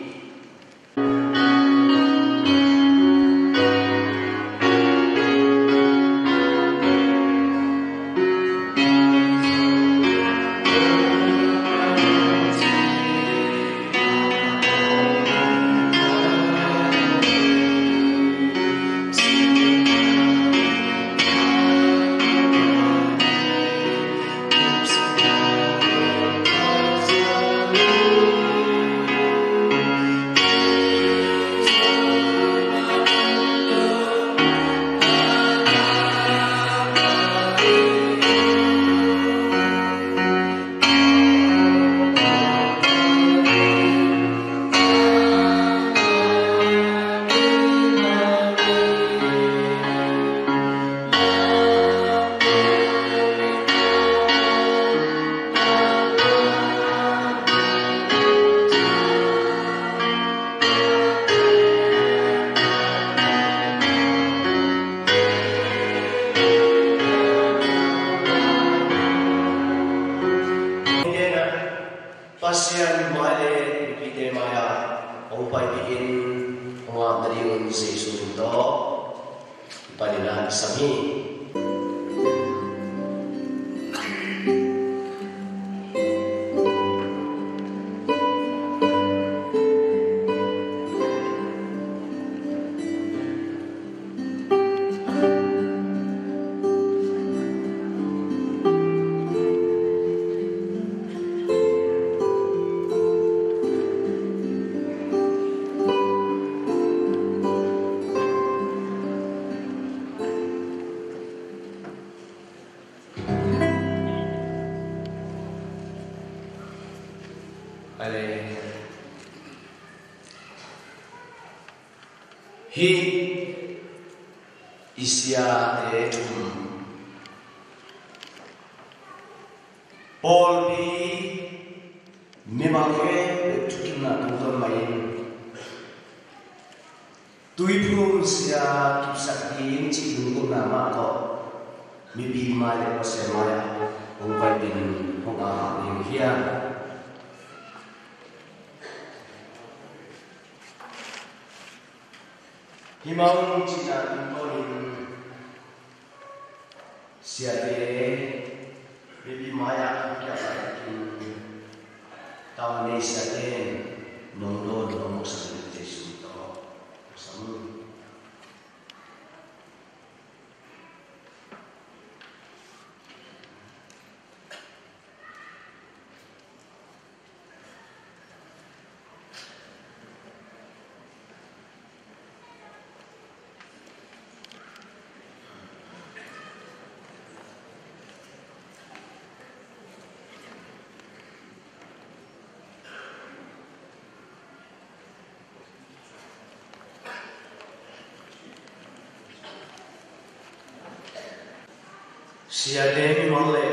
Pasian mai le mipite mai-ah hong paipih in, hong apna ding un Jesuh min tawh i panin ah i sam hi. Ale. Hih i siate thum, pawlpi, mimal khempeuh thukimna tungtawn mah in, tuiphum sia kipsak ding cih lunggulhna mah tawh mipi mai le Pasian mai-ah hong paipih in, hong ap ding hi hang. Hih mah un cihna tungtawnin siate mipi mai-ah hong kiap lai-in, tau nei siate in nong dawn nong mawhsak in Jesuh min tawh sam un. Siate, mimal le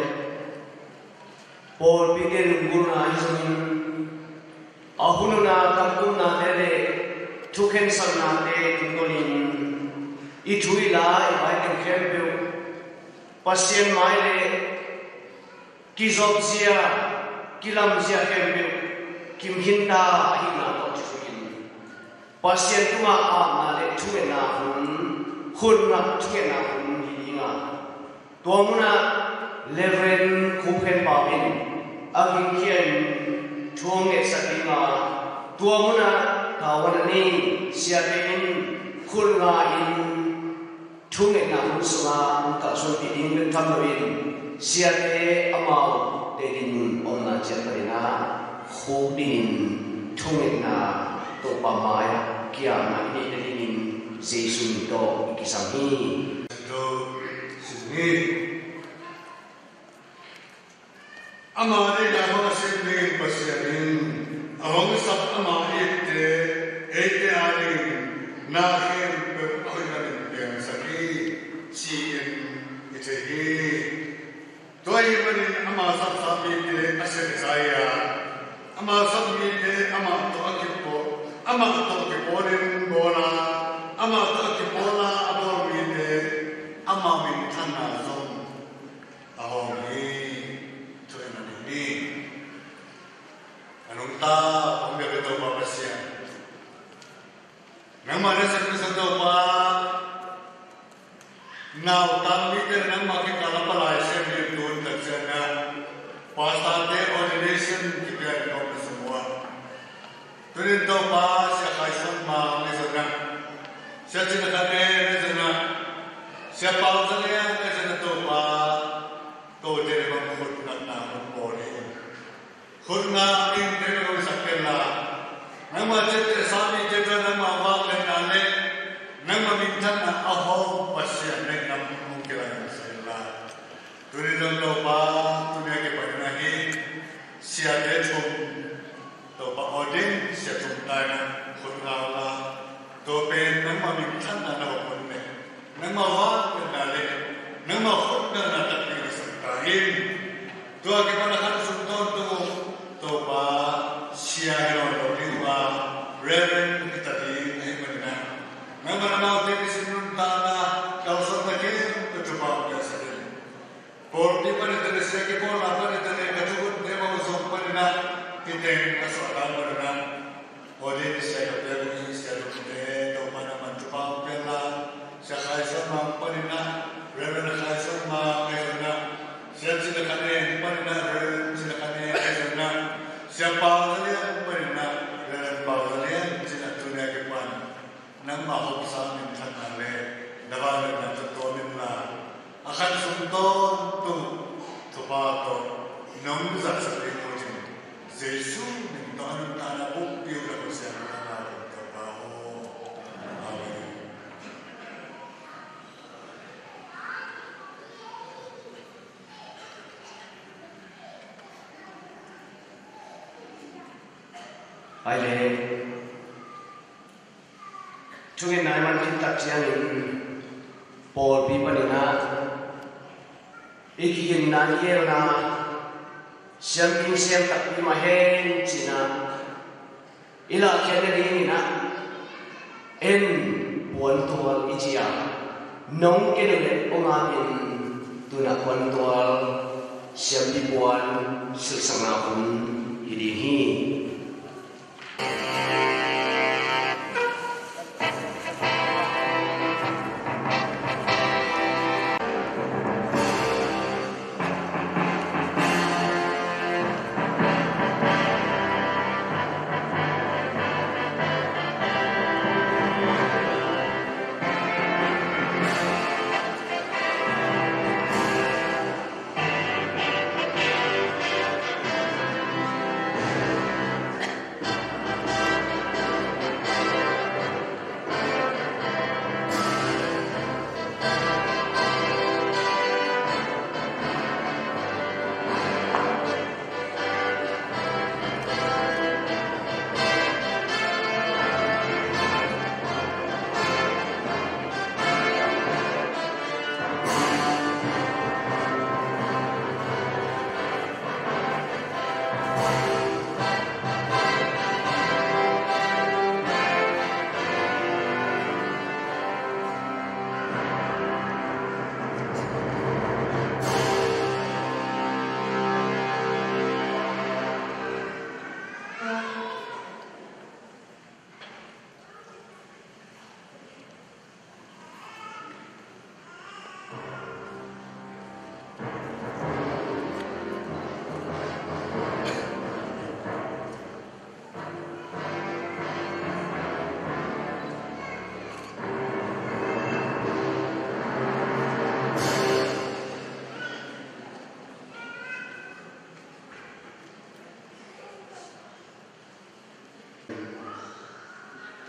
pawlpite lunggulhna ahi zongin, a hun hun a kamkumnate le thukhensatnate tungtawnin i thu i la, i vai teng khempeuh Pasian mai le kizopzia, kilamzia khempeuh kimkhinta ahihna tawh kizui in, Pasian tungah apna le thungetna hun, khutnat thungetna hun hi ding a, tua munah Reverend Khup Khen Pau in a gingkhia in thu hong ngetsak ding a, tua munah tavuan a nei siate in khut nga in thungetna hun sungah hong kalsuanpih ding bek tham loin, siate amau Tedim mun omna ciat panin ah khuk dingin thungetna Topa mai-ah kiamna i neih nadingin Jesuh min tawh i kisam hi. hi. Ama deihna bang a sem dingin Pasian in a hong sap ama itte, eite adingin na khempeuh a hoih lamin piangsak hi, ci-in i thei hi. Tua ahih manin ama sapsa mite a sehsai a, ama sap mite amah tawh a kipawl, amah tawh kipawlin bawl a, amah tawh a kipawl a, a bawl mite ama minthanna zong a hawm hi. Thu in a ding hi. A nungta hong biak i Topa Pasian, nangmah na sem na sa Topa, nautang mite nangmah kikal a palai sem ding tun tak ciangin ah pastorte ordination kipia ding kong na sung uh a, tunin Topa Sia Khai Suan Mang ahi zongin ah, Sia Cin Khan En ahi zongin ah, Sia Pau Za Lian ahi zongin ah Topa, kote bang khut ngakna hong bawl hi. Khut ngak dingte na hong sak kei la, nangmah ciaptehsa mite tawh nangmah vangliatna le nangmah minthanna a hawm Pasian na hih lam hong kilangsak kei la. Tuni zong Topa, tuni a kipan in ah hi siate thum, Topa ordain sia thum ta in ah khut ngak la, tua pen nangmah minthanna na hawm hun le nangmah vangliatna le nangmah khut ngakna takpi na sak ta in. Tua kipan a khan sung tawntung uh Topa, sia hi lo ding uh a, Reverend hi ta ding ahih manin ah, nangmah na amaute nisim nuntakna kalsuanna khempeuh thupha hong piaksak in. Pawlpi panin ta le, sia kipawlna panin ta le, ka thukhunte bang zong panin ah, kiteng a suahtak panin ah, ordain sia ka pia ding sia thumte Topa nangman thupha hong pia in la, Sia Khai Suan Mang panin ah, Reverend Khai Suan Mang ahi zongin ah, Sia Cin Khan En panin ah, Reverend Cin Khan En ahi zongin ah, Sia Pau Za Lian panin ah, Reverend Pau Za Lian, ci-in ah tuni a kipan nangmah hopsa minthanna le na vangliatna tawh tuam in la, a khan sung tawntung thupha tawh nong zatsak ding uh cin, Jesu min tawh a nuntakna pumpi uh na hun siang na na Topa aw. Amen. Ai le. Thungetna i man khit tak ciangin pawlpi panin ah i kiginna i elna siampi siam takpi mah hen ci-in ah i lahkhiatna dingin ah en puantual i ci a, nong en uh leh hong ap in. Tu-in ah puantual siampi puan silhsakna hun hi ding hi.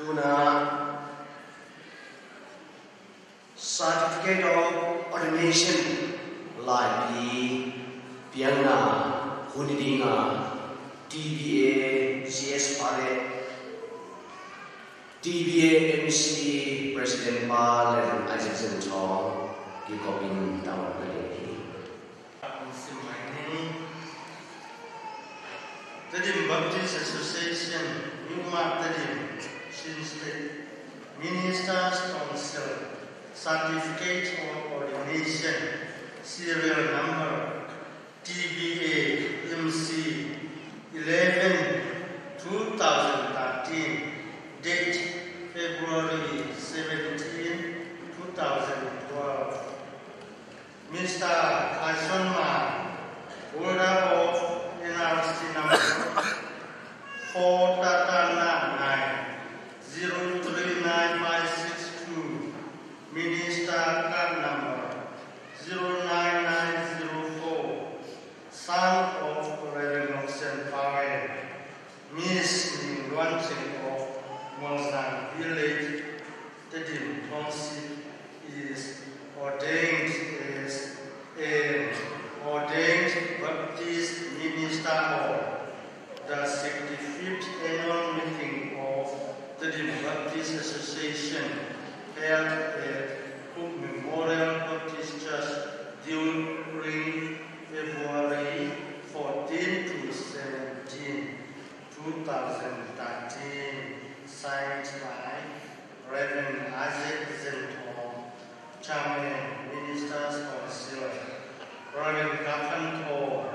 Tu-in ah certificate of Nation laipi piakna hun i dinga T B A C S pa le T B A M C President pa Reverend Isaac Zen Thawng kikopin tavuan ka ding hi. Sim mai ning. Tedim Baptist Association, New Mark Tedim, Chin State, Ministers Council, Certificate of Ordination, Serial Number, T B A M C eleven, two thousand thirteen, date February seventeen, two thousand twelve. Mister Khai Suan Ma, holder of N R C number four Tata nine zero three nine five six two, Minister card number zero nine nine zero four, son of Reverend Lok Sian Pau and Miss Ning Luan Ching of Mualzang Village, Tedim Township, is ordained as an ordained Baptist minister of the sixty-fifth annual meeting of Tedim Baptist Association, held at Cook Memorial Baptist Church during February fourteen to seventeen, two thousand thirteen, signed by Reverend Isaac Zen Thawng, Chairman, Ministers Council, Reverend Kap Khan Thaw,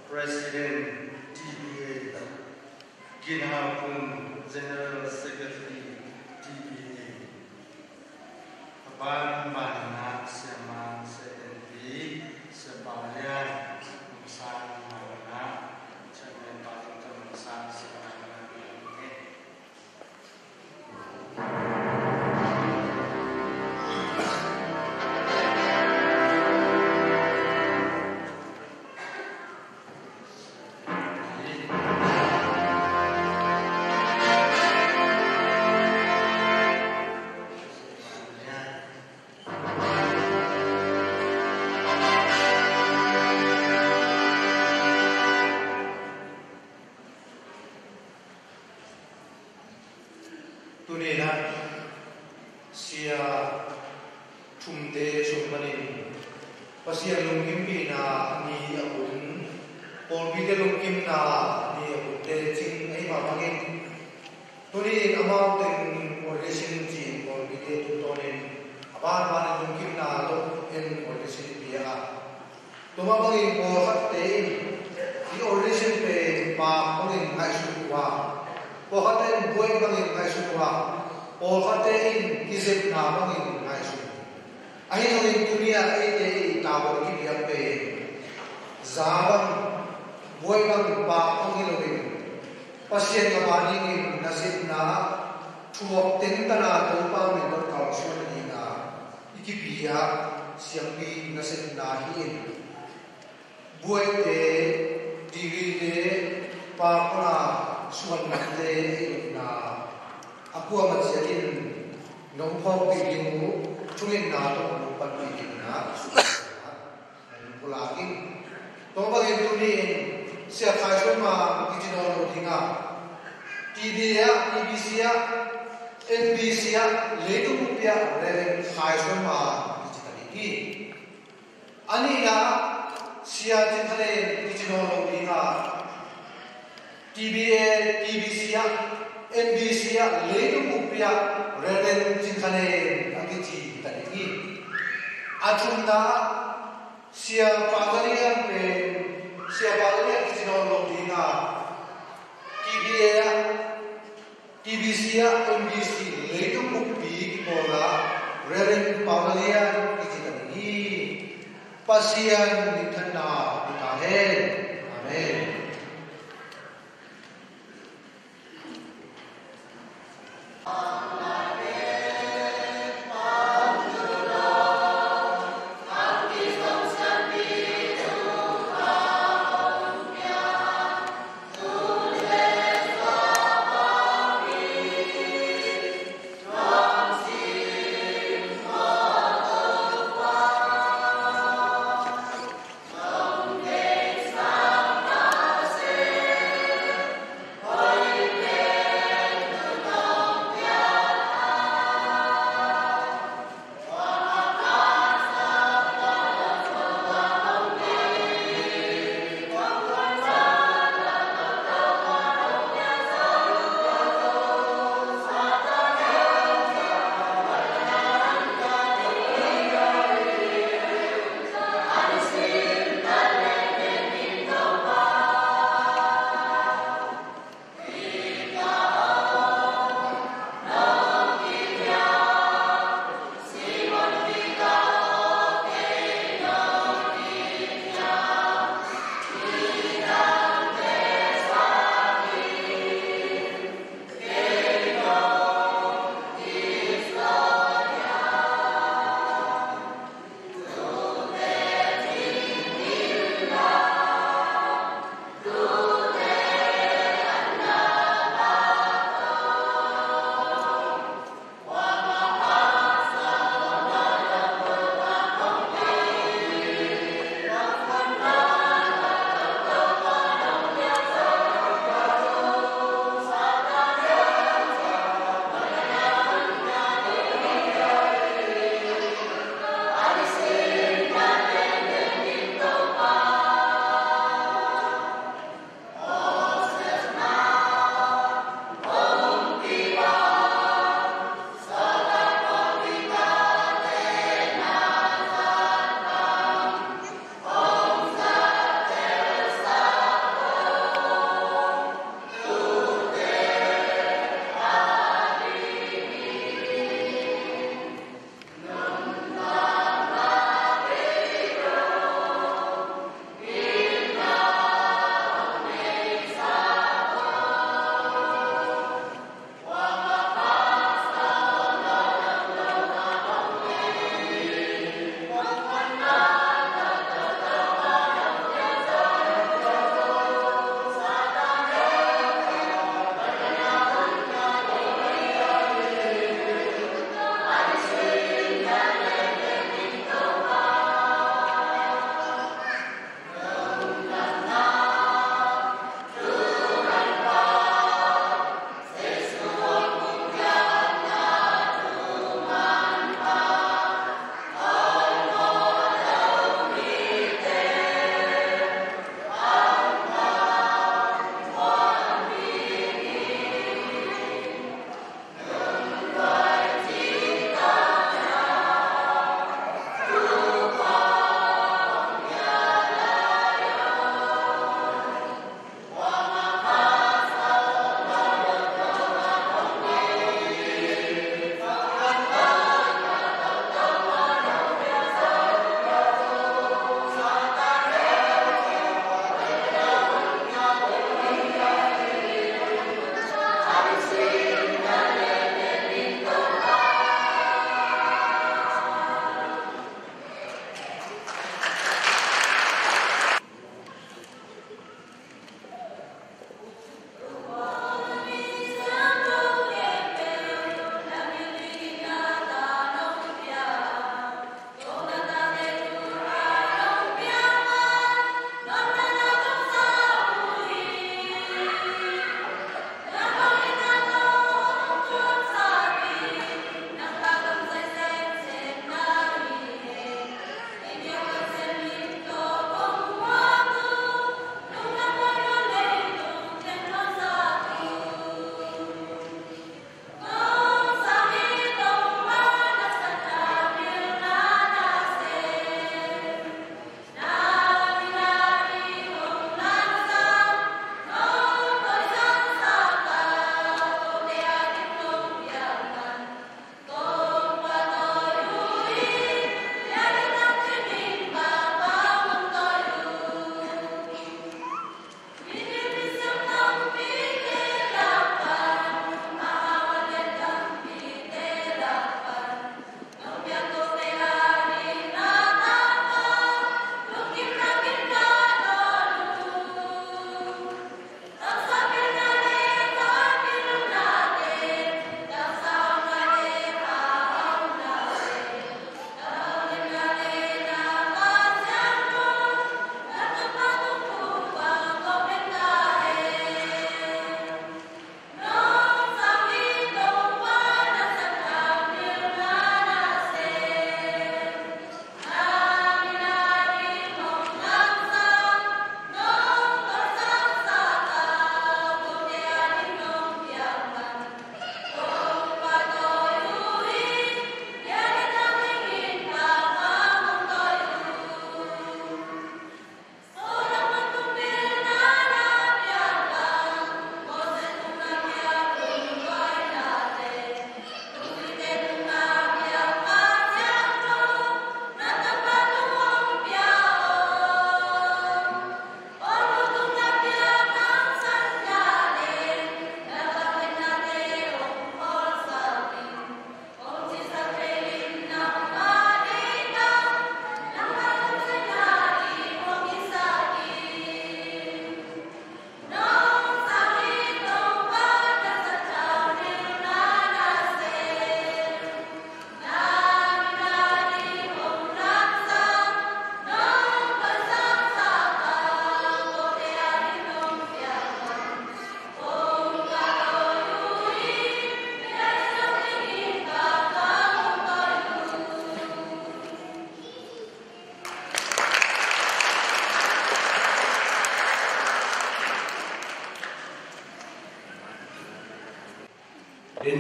President, T B A, Gin Hau Pun, General Secretary, T B A. A banban in ah Sia Mang, Sia Denpi, Sia Pau Lian, Nungsang, Mang in ah Chairman pa tungtawn Nungsang, Sia Mang in ah. Tuni-in ah sia thumte sung panin Pasian lungkimpihna ni a ut, pawlpite lungkimna ni a utte cing ahih mah bangin, tuni-in amau teng ordain ci-in pawlpite tungtawnin a banbanin lungkimna tawh en ordain pia a. Tua mah bangin pawlkhatte in hih ordain pen paak bangin ngaihsun uh a, pawlkhatte in buai bangin ngaihsun uh a, pawlkhatte in kizepna bangin ngaihsun uh. Ahi zongin tuni-ah eite i tavuan kipiak pen za bang, buai bang, paak bang hi loin Pasian ngah dingin nasepna ah thuak tentana Topa min tawh kalsuan dingin i kipia siampi nasepna hi in, buaite, degreete, paak pana suan nate i lutna a kuamah ciat in nong phawkpih ding uh thungetna tawh nong panpih dingin ah pulak ing. Tua bangin tuni-in Sia Khai Suan Mang kici nawn lo ding a, T B A ah, T B C ah, M B C ah, leitung buppi ah Reverend Khai Suan Mang kici ta ding hi. A nihna ah Sia Cin Kha Len kici nawn lo ding a, T B A, T B C ah, M B C ah, leitung buppi ah Reverend Cin Kha Len a kici ta ding hi. A thumna ah Sia Pau Za Lian pen, Sia Pau Za Lian kici nawn lo ding a, T B A ah, T B C ah, M B C leitung buppi kipawlna Reverend Pau Za Lian kici ta ding hi. Pasian minthanna hi ta hen. Amen.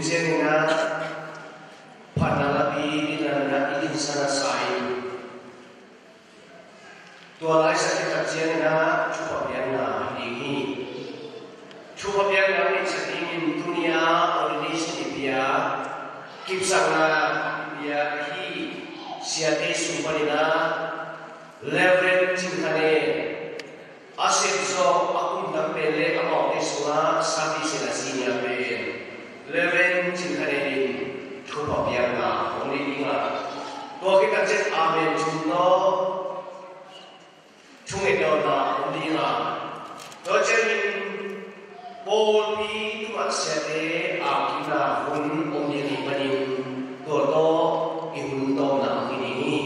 Ciangin ah phatna lapi dingin ah i dinsan a sa in, tua laisa khit tak ciangin ah thupha piakna hi ding hi. Thupha piakna i sa dingin tuni-a ordination i pia, kipsakna i pia ahi siate sung panin ah Reverend Cin Khan En, a sep zawh a kum tam pen le amaute sungah service in a senior pen Reverend Cin Khan En in thupha piakna hong nei ding a, tua khit tak ciang amen thum tawh thungetdawhna hong nei ding a, tua ciangin pawlpi tungah siate akina hun om ding ahih manin tua tawh i hun tawpna hong hi ding hi.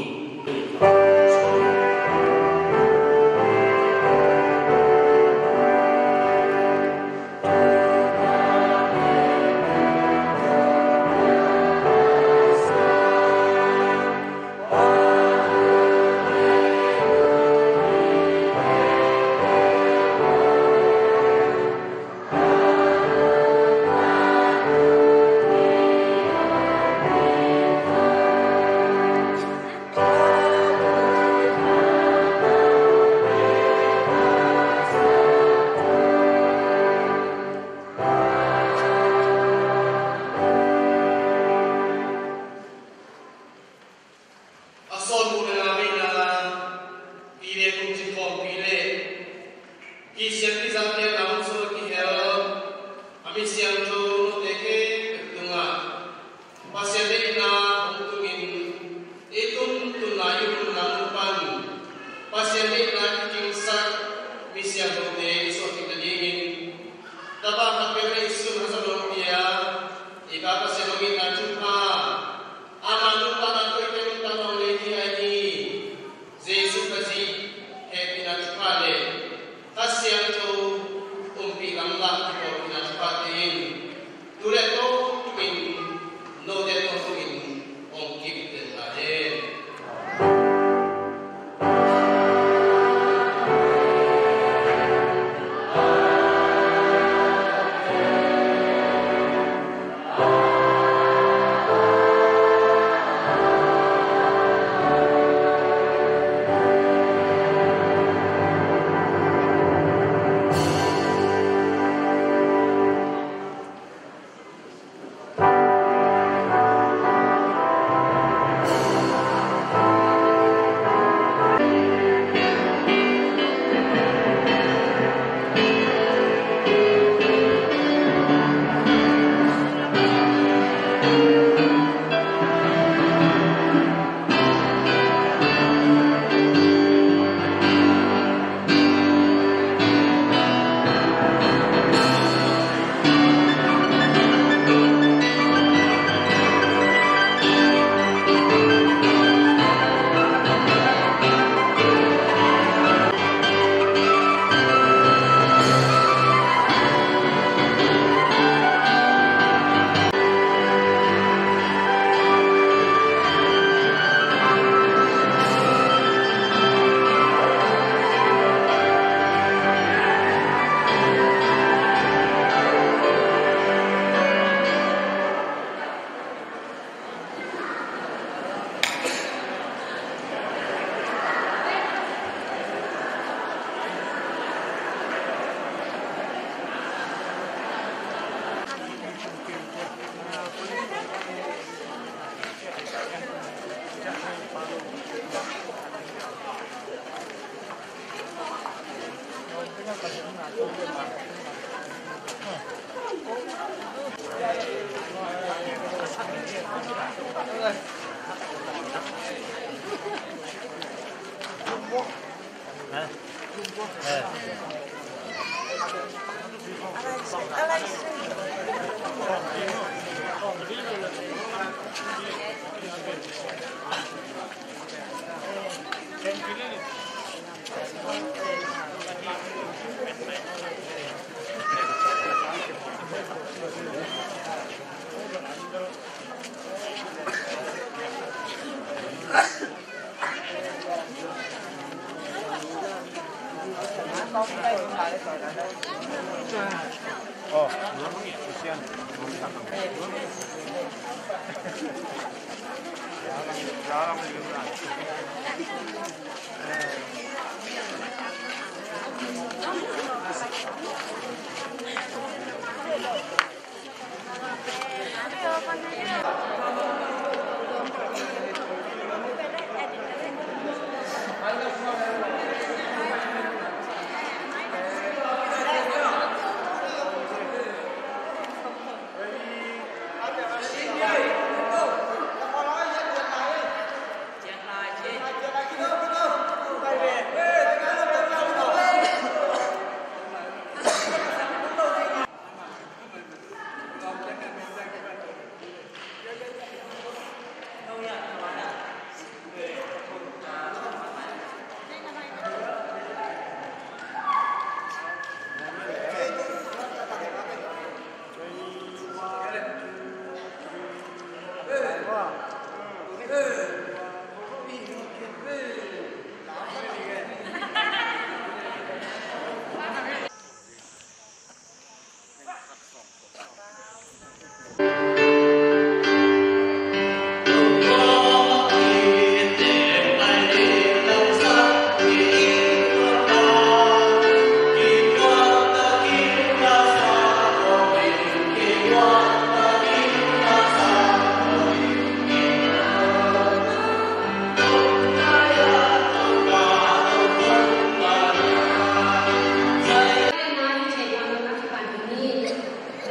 A sawt muh le la veina, pi le kum cin khawmpi le kisiam kizang te lam sung a kihel a mi siangtho note khempeuh tungah Pasian deihna hong tungin, i tuntunna i umna mun pan Pasian deihna kicingsak mi siangthote i suahkik nadingin, Tapa khat peuh Jesuh in a zong hong pia, i Pa Pasian hong itna thupha, ama nuntakna tawh i nuntakna hong lei thei ahi Jesuh Khazih hehpihna thupha le Kha Siangtho umpih lamlak kipawlpihna thuphate in tu le tawntung in note tungah hong kip den ta hen.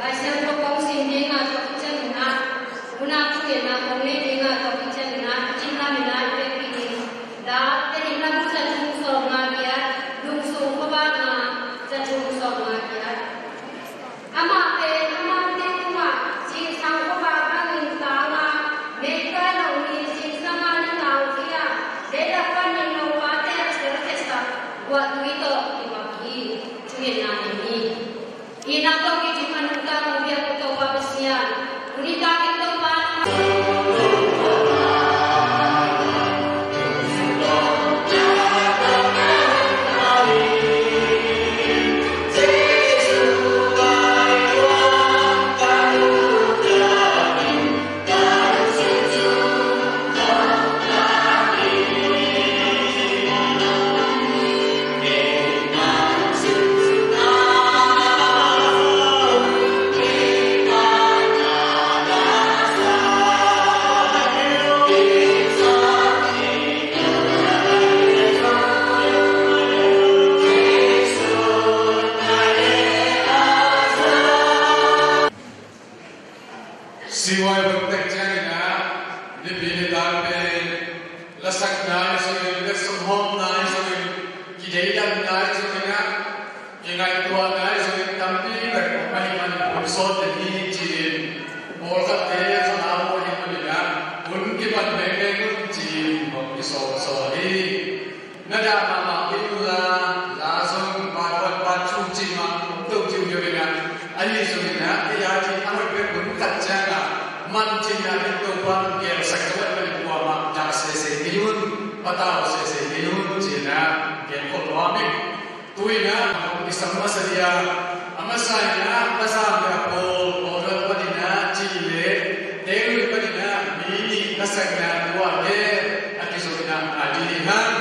Lai Siangtho kong sim ding a, tua khit ciangin ah, unau thungetna kong nei ding a, tua khit ciangin ah, i kin lam in ah i vekpi ding. Date ding na bu za thum sawm nga giat, lungsung khuavak nga za thum sawm nga giat. Amah pen amaute tungah zingsang khuavak bangin tang a, meikai lo ni zingsang a na tau hi a, leilah panin lopate a cialkhiatsak guahtui tawh kimak hi. Thungetna nei ni. Itna tawh kidim a nungta kong biak uh Topa Pasian, tuni takin Topa C Y Bangtek ciangin ah, nipi ni dan pen lasakna i zongin, letsong hawmna i zongin, kideidamna i zongin ah, kingaihtuahna i zongin tampi bek om ahih manin hun sawt ding hi ci-in, pawlkhatte khanau ahi manin ah hun kipan mengmeng un ci-in hong kisawlsawl hi. Na dah mahmah hi unla, la zong part one, part two cih mah om to ci uh hi uh inah. Ahi zongin ah, ei a ding a hoih pen hun khat ciangah man cihna ding Topa'n gelsak zo ahih manin kuamah dah sese kei un, patau sese kei un ci-in ah gen khol nuam ing. Tu-in ah hong kisam masa dia, a masa in ah Kazam le a pawl Awdal panin ah cih le Tedim panin ah mi nih lasakna tua le a kizom in ah a ding hi hang.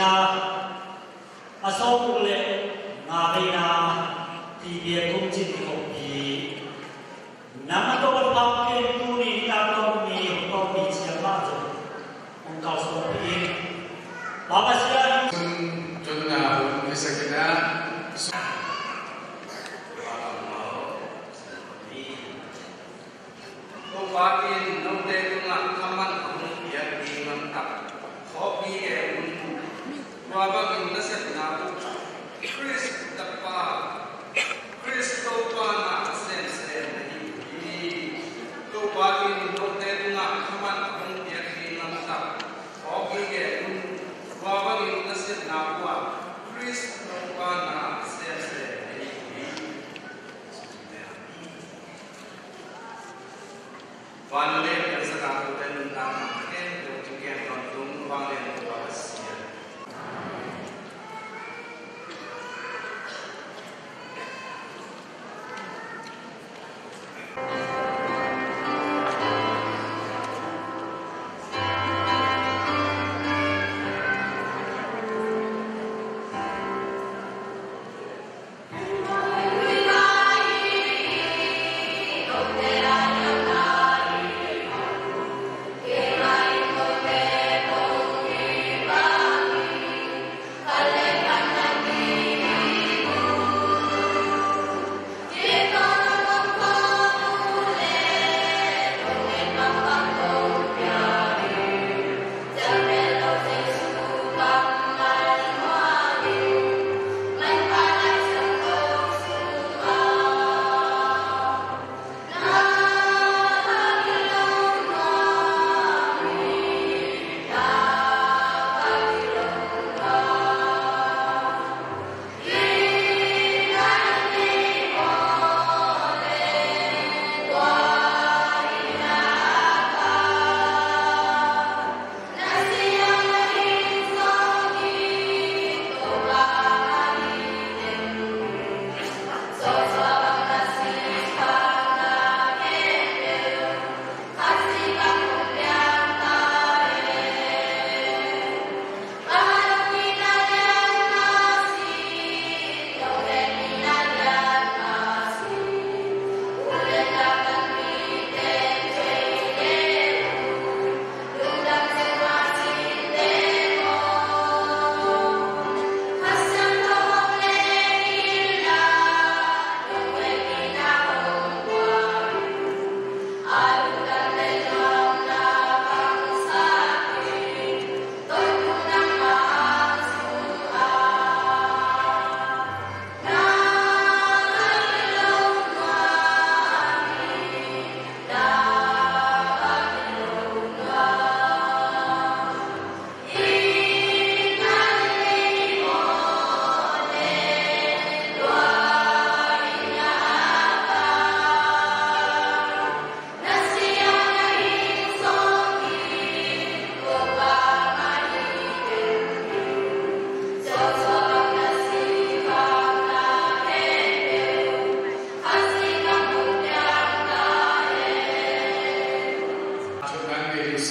A sawm uk le nga veina T B A kum cin i khoppi nang a tawh a pang ken tuni nitak tawh mi hong tawh mi ciang mah zong hong kalsuanpih in. Pang a sia in. Tunna hun kisakin ah Topa in note tungah thaman a hong piak ding lamtak khawkpi gen un. Tua bangin nasepna uh Khrist Tapa, Khrist Topa na a semsem na hi uh hi. Topa in note tungah thaman a hong piak ding lamtak khawkpi gen un. Tua bangin nasepna uh Khrist Topa na a semsem na hi uh hi. Van le piansak a, tute nuntakna khempeuh in ken tawntung vanglian tua a sia.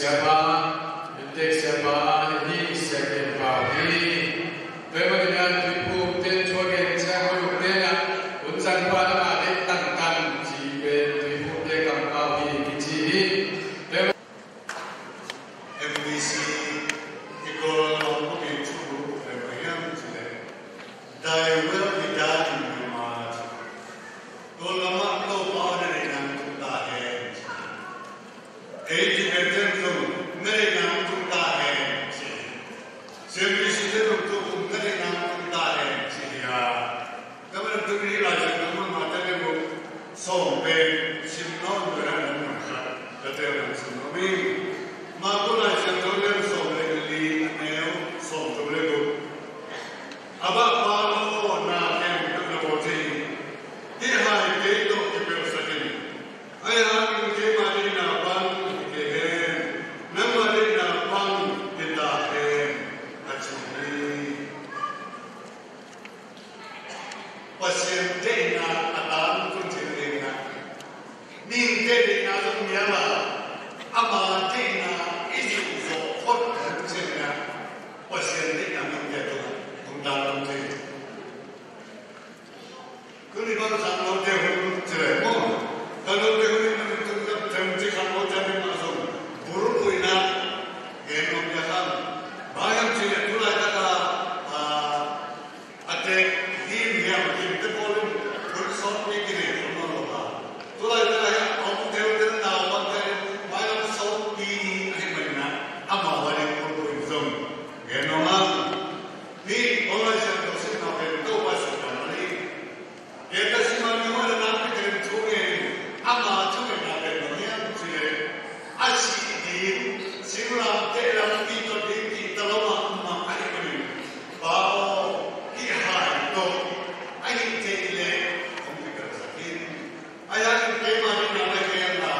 Siapa, Tek siapa, hih ni sia ken pau hi. Tua ahih manin ah tuiphumte, thua gen ciang hoih uh teng ah, hun zang pah lam ah deih tangtang ci pen tuiphumte kampau hi kici hi. Tua M B C i Kawl bang kong in thu lem ahi hiam cih leh, Thy will be done in Myanmar. Tua lam ah Topa aw na deihna tungah ta hen. Ei Tibet ten zong na deihna tungah ta hen ci. C M B C ten zong tu kum na deihna tungah ta hen ci hi a. Tua manin tuni Lai Siangtho mun Mate le guk sawm pen sim nawn lo in ah, mun khat ka tel, nan sim nawn hi. Marka Lai Siangtho lian sawm le li, a neu sawm thum le guk. A bah Pa aw, na khempeuh na bawl thei hi. Hih hai kei tawh kipelhsak in. Ahih hangin keima deihna bang hi kei hen, nangma deihna bang hi ta hen, a ci hi. Pasian deihna a tangtun cih leh, mihingte deihna zong nial a, ama deih Sih ding, singlamteh lam kituak ding kihta lo mahmah ahih manin, Pa aw, hih hai tawh ahih theih leh hong kipelhsak in. Ahi hangin keima deihna bek hi hang a,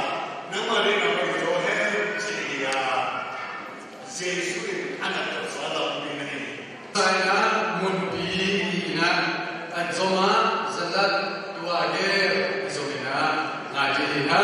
nangma deihna bek hi zaw hen, ci hi a, Jesuh in a na tawh sa lampi na hi. Saina munpi i na, an zom a, zalat tua gel i zom i na, ngai ding hi na.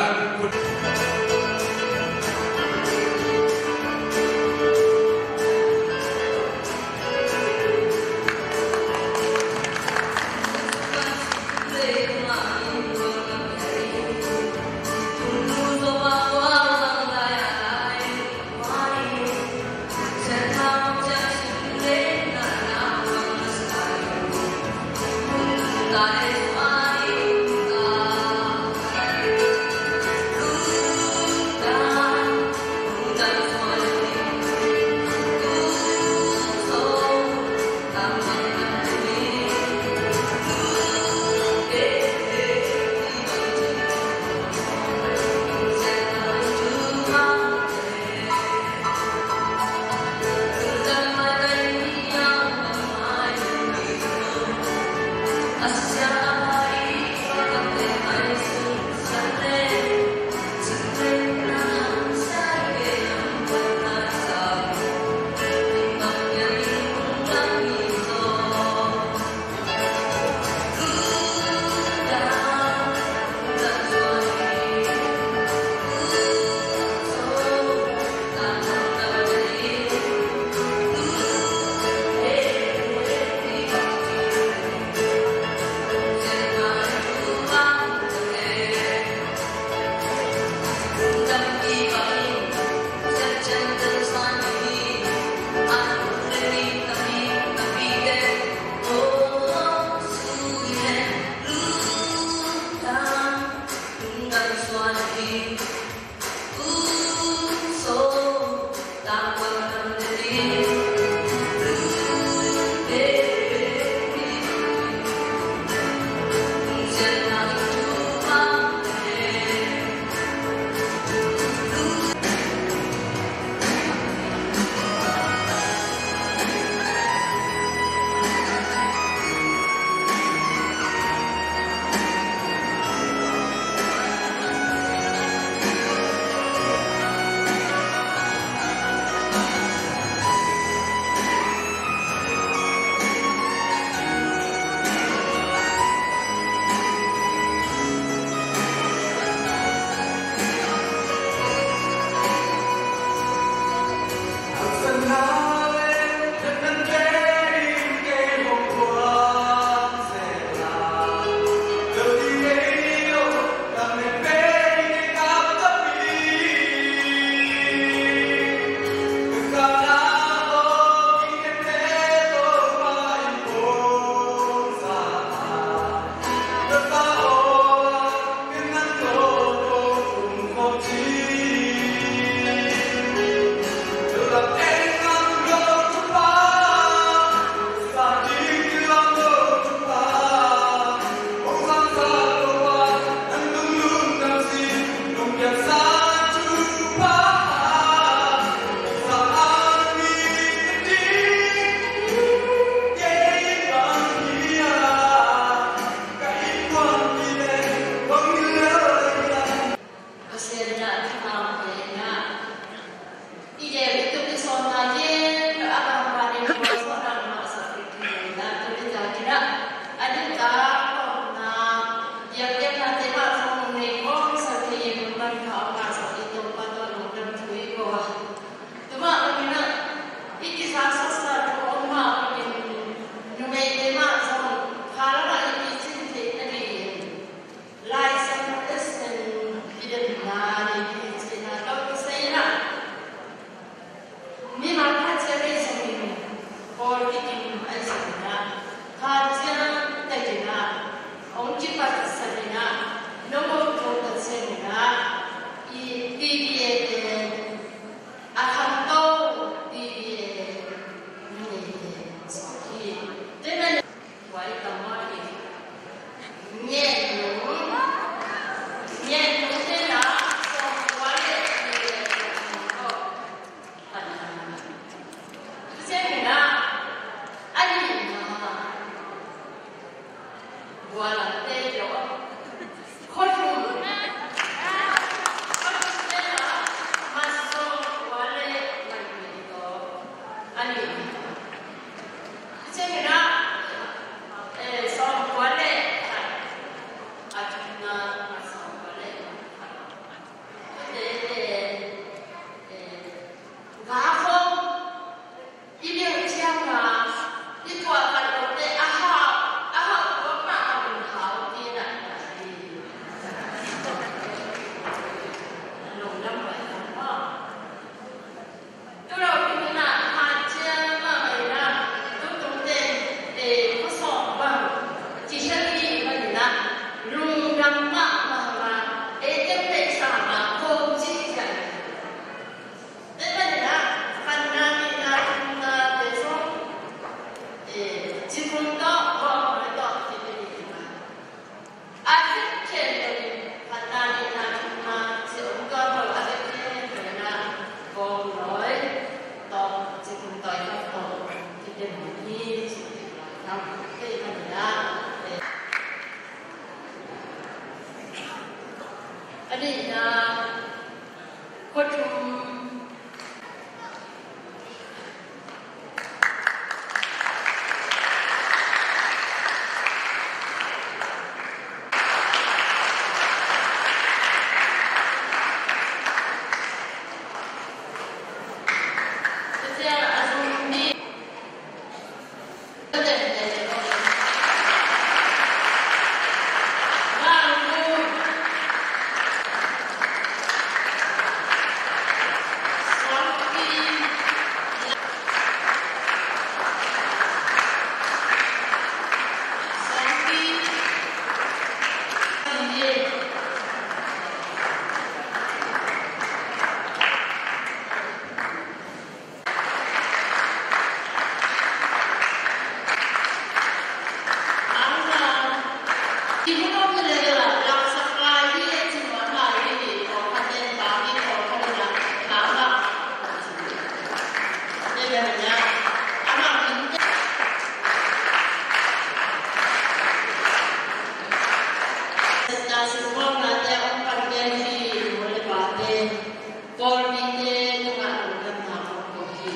Pawlpite tungah lungdamna kong ko hi.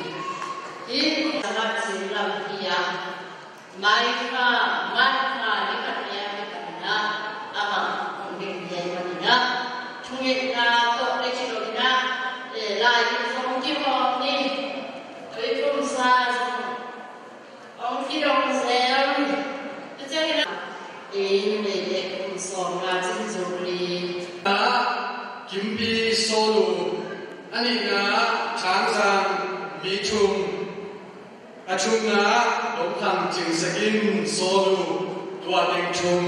Hih kum sangah cing lam hi a, Mai kha, March kha ni khat ni a kipan a, amah hong ding hi a, i man in a, thungetna tawh le kilo in a, eh, lai in zong kihawm ni, tuiphumsa zong hong kidong zel ni. Tua ciangin a, ei, numei te kum sawm nga cin zo li. Kimpi Sawlu, a nihna Thang Zang, mi thum, a thumna Dong Thang Cing Sek in Sawlu, tua teng thum.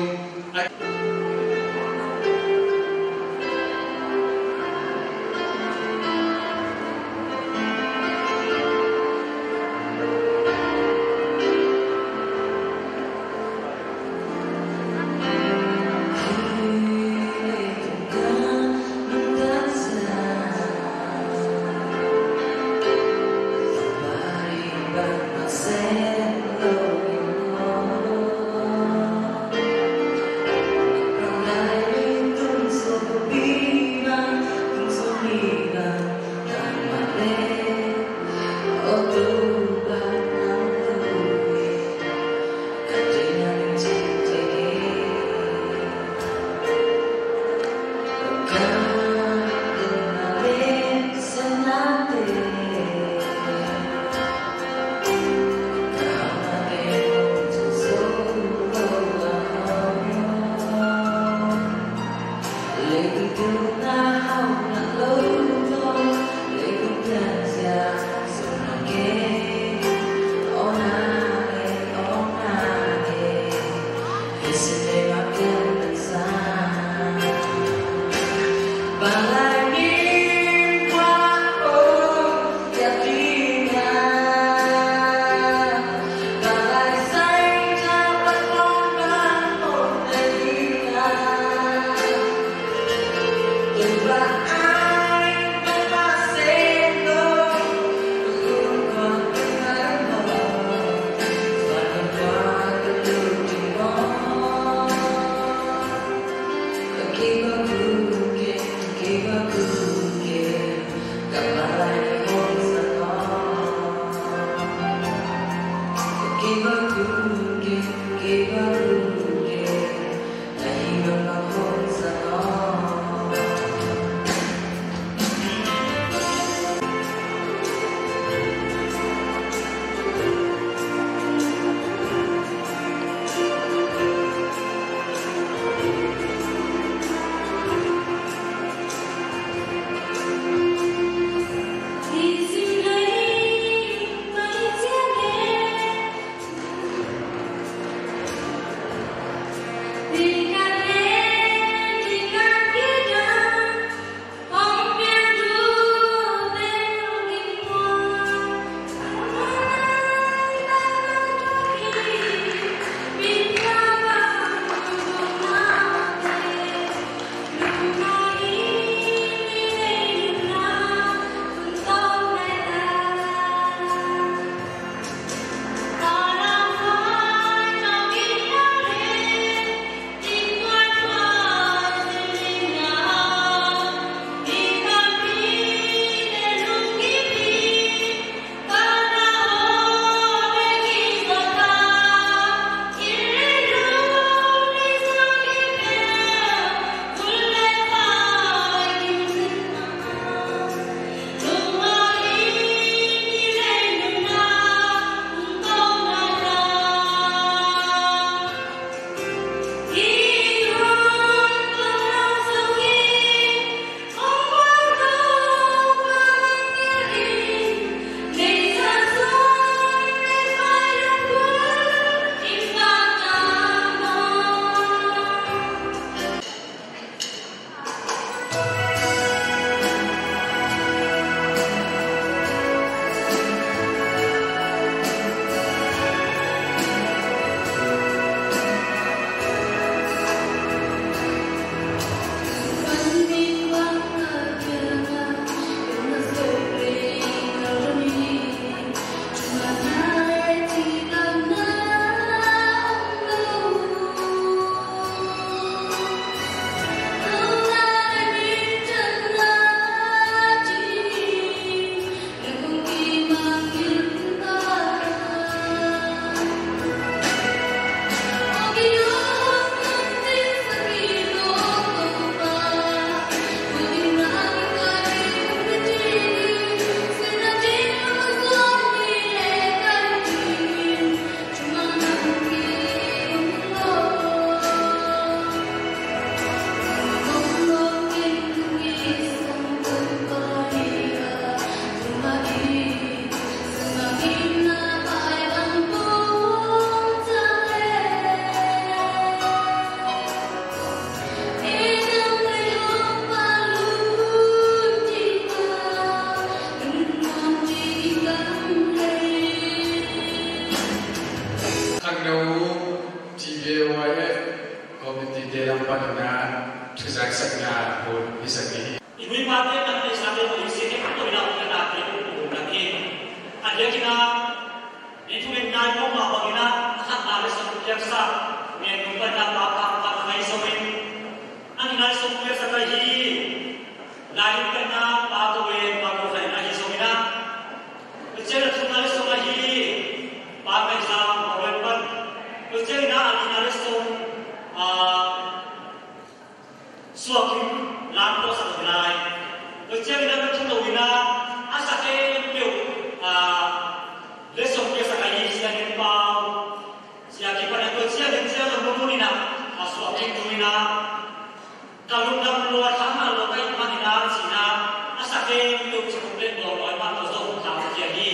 Ken tuk ci kum leh bawl lawi mah tawh Zo hong tau ciang hi.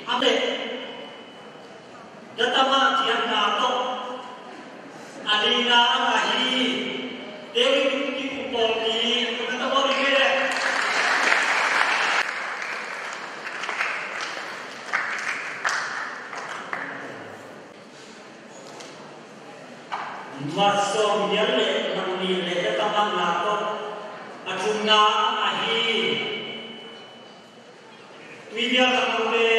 Ham leh datama ciang na tawh a lina a ngah hi. David tuk ci kum bawl hi. Kum na tawh bawl hi leh. Mat sawm giat le mat nih le datama na tawh a thumna a ngah hi. Tui bial khangnote.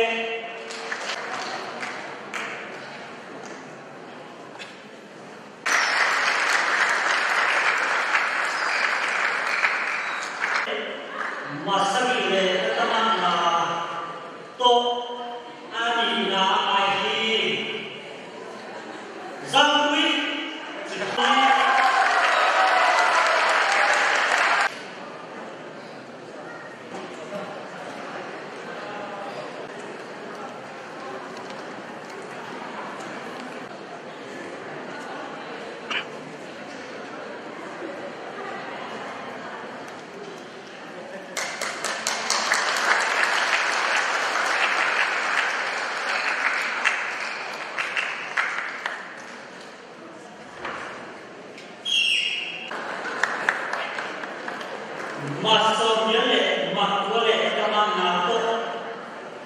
Mat sagih le datama na tawh a nihna a ngah hi. Zangpui. Mat sawm giat le mat kua le datama na tawh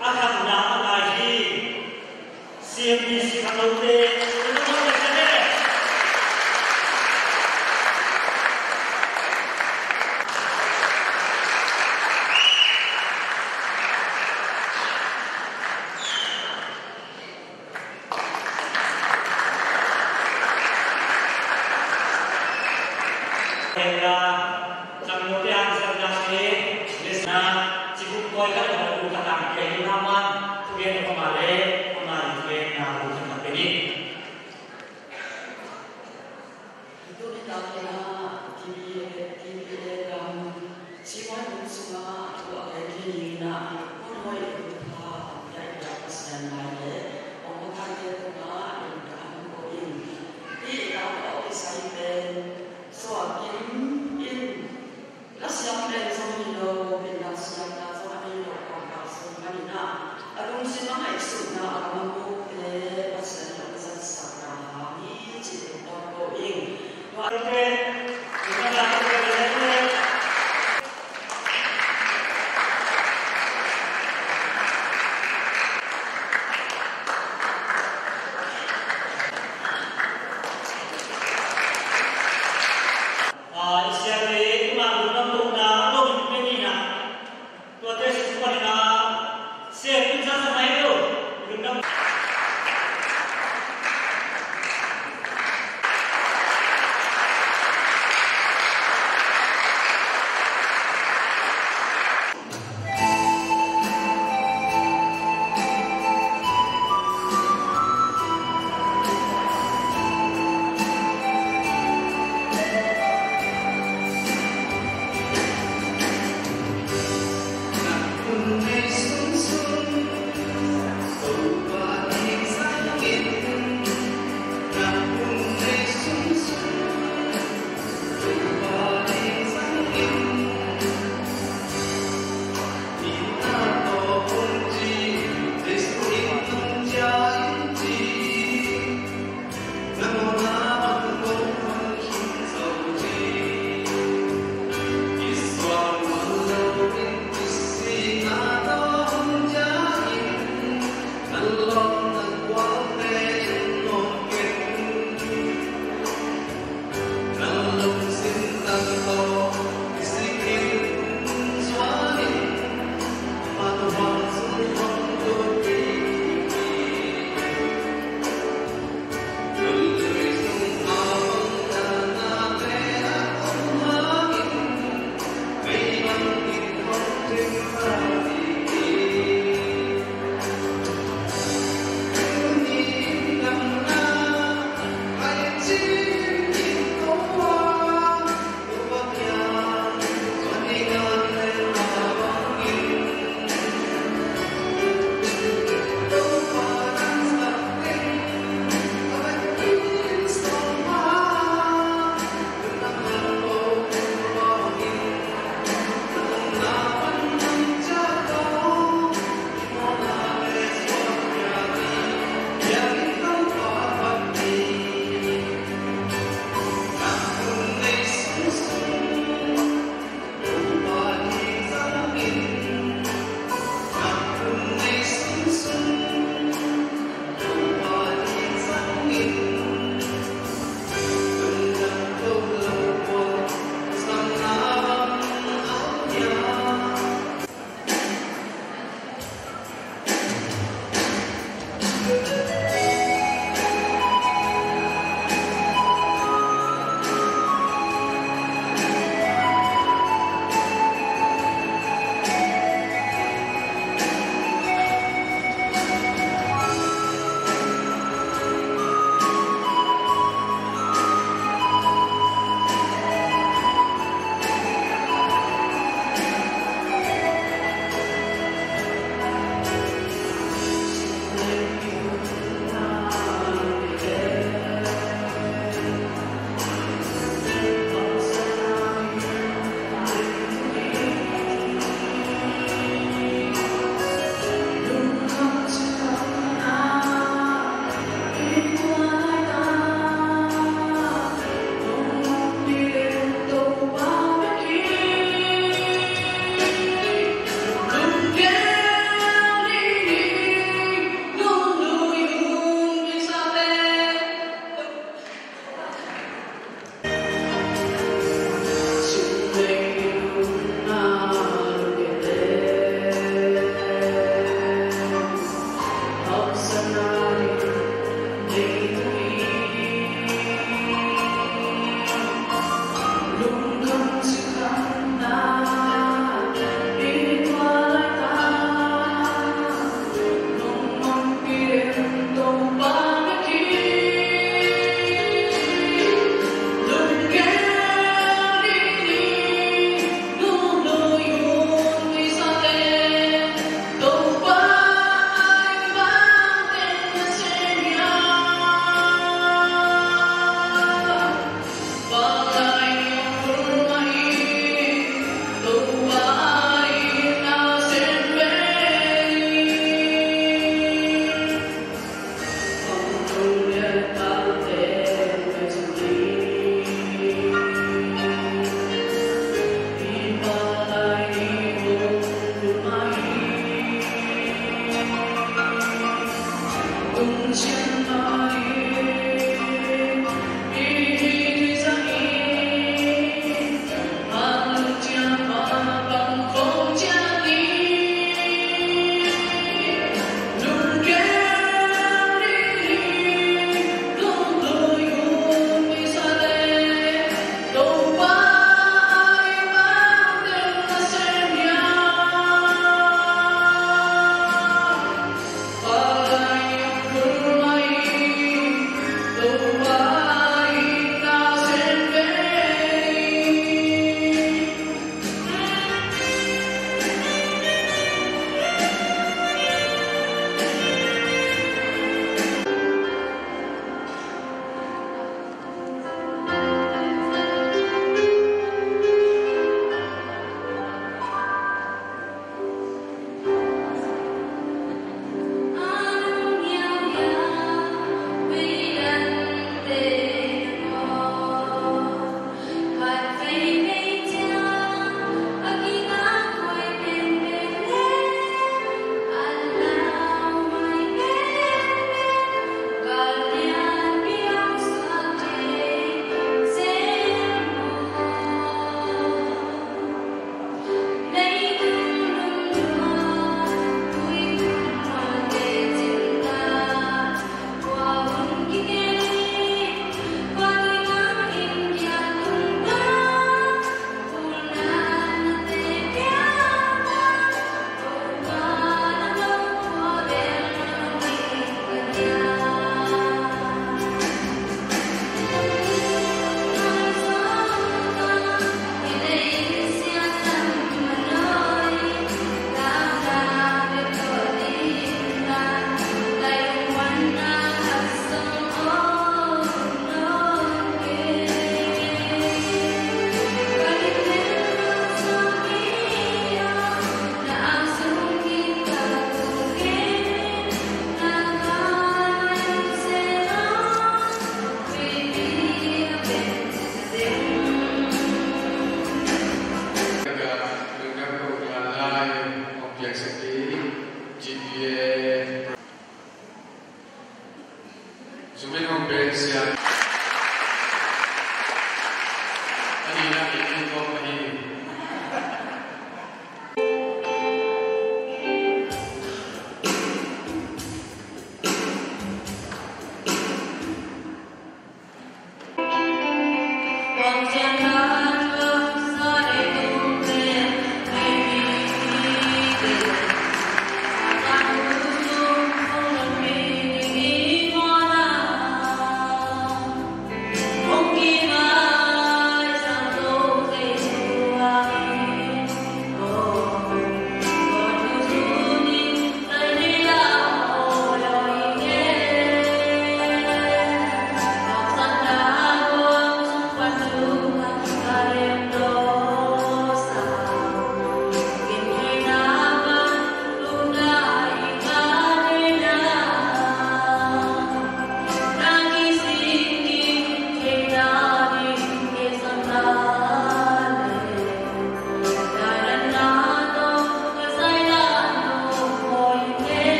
a khatna a ngah hi. C M B C khangnote. Khangnote hangsanna te lesna cikum tawi khat le khat a tung khat a kipia hi. Amah thugen pama le amah thugen na bu khat pe ni. Tuni tak in ah T V A, T V A gam Simawi kum sungah thu a gen khin dingin ah hun hoih, hun pha a piak Pasian mai le hong pakhatte tungah in ka an ko in. Hih ka tawh kisai pen Suak Kim in la siam pen zong hi lo, pen la siamna zong a nei lo, kong kal sung manin ah a lungsim a ngaihsutna a gam a mukte Pasian in hong zatsak ta hang hi cih tawh ko ing. Ah, i siate i mah lungdam kohna lo in pe ni na. Tuate sung panin ah, se pin sa sa mai lo. Lungdam.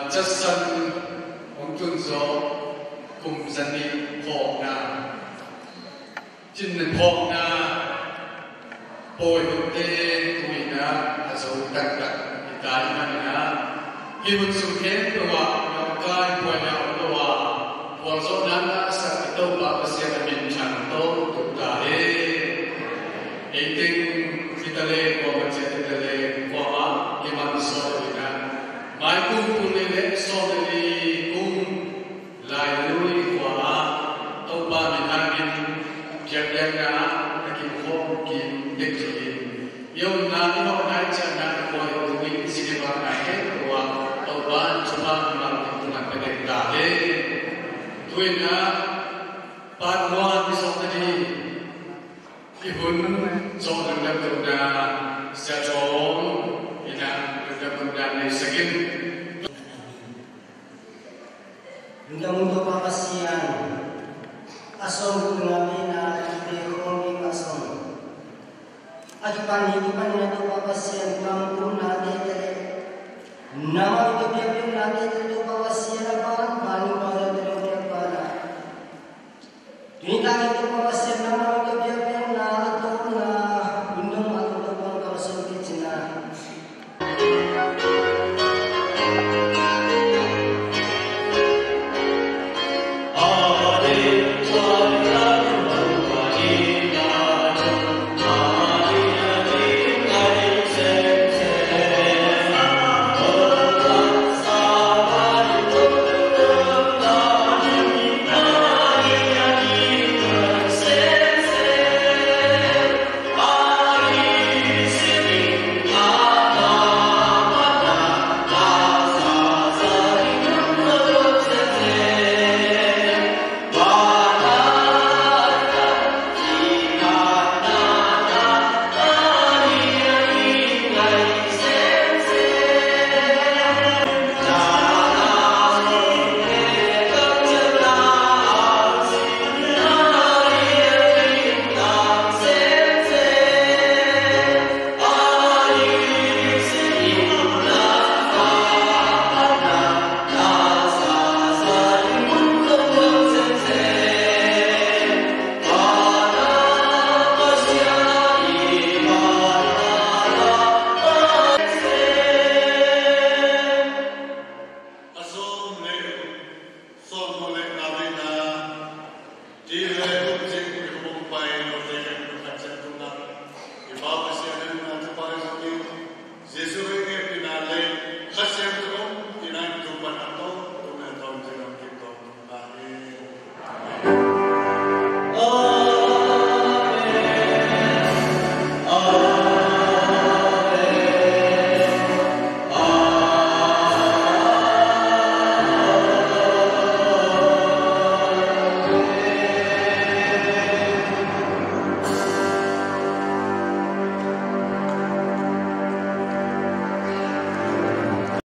Casan hong tun zawh kum zanih phawkna, cin phawkna pawi hote tu-in ah a zo taktak hi ta ahih manin ah, hih hun sung khempeuh ah lamkai buaina om lo a, khualzawhna a sak i Topa Pasian a min thang tawh tuk ta hen. Ei teng hi ta leh, kuamah ciat hi ta leh, kuamah i mansawn lo in ah, mai kum tul nih le sawm le li kum Lailui khua ah Topa min hangin biakpiakna ah na kimkhawm kim dek dingin, i omna, i mawhna, i ciahna, i khua, i tu, i cinema, na hen Ina, part one i sawm na hi. I hun zawh lungdam tawh na, Sia Thawm, ina, lungdam tawh na nei sakin. Lungdam Topa Pasian, a sawm tungah ina, i te khawm i mah sawm. A kipan hi, kipan ina Topa Pasian, kam kum na te te. Nama i te biak kum na te te Topa Pasian, a ban, ban, ban, ban, ban, ban, ban. Tuni ta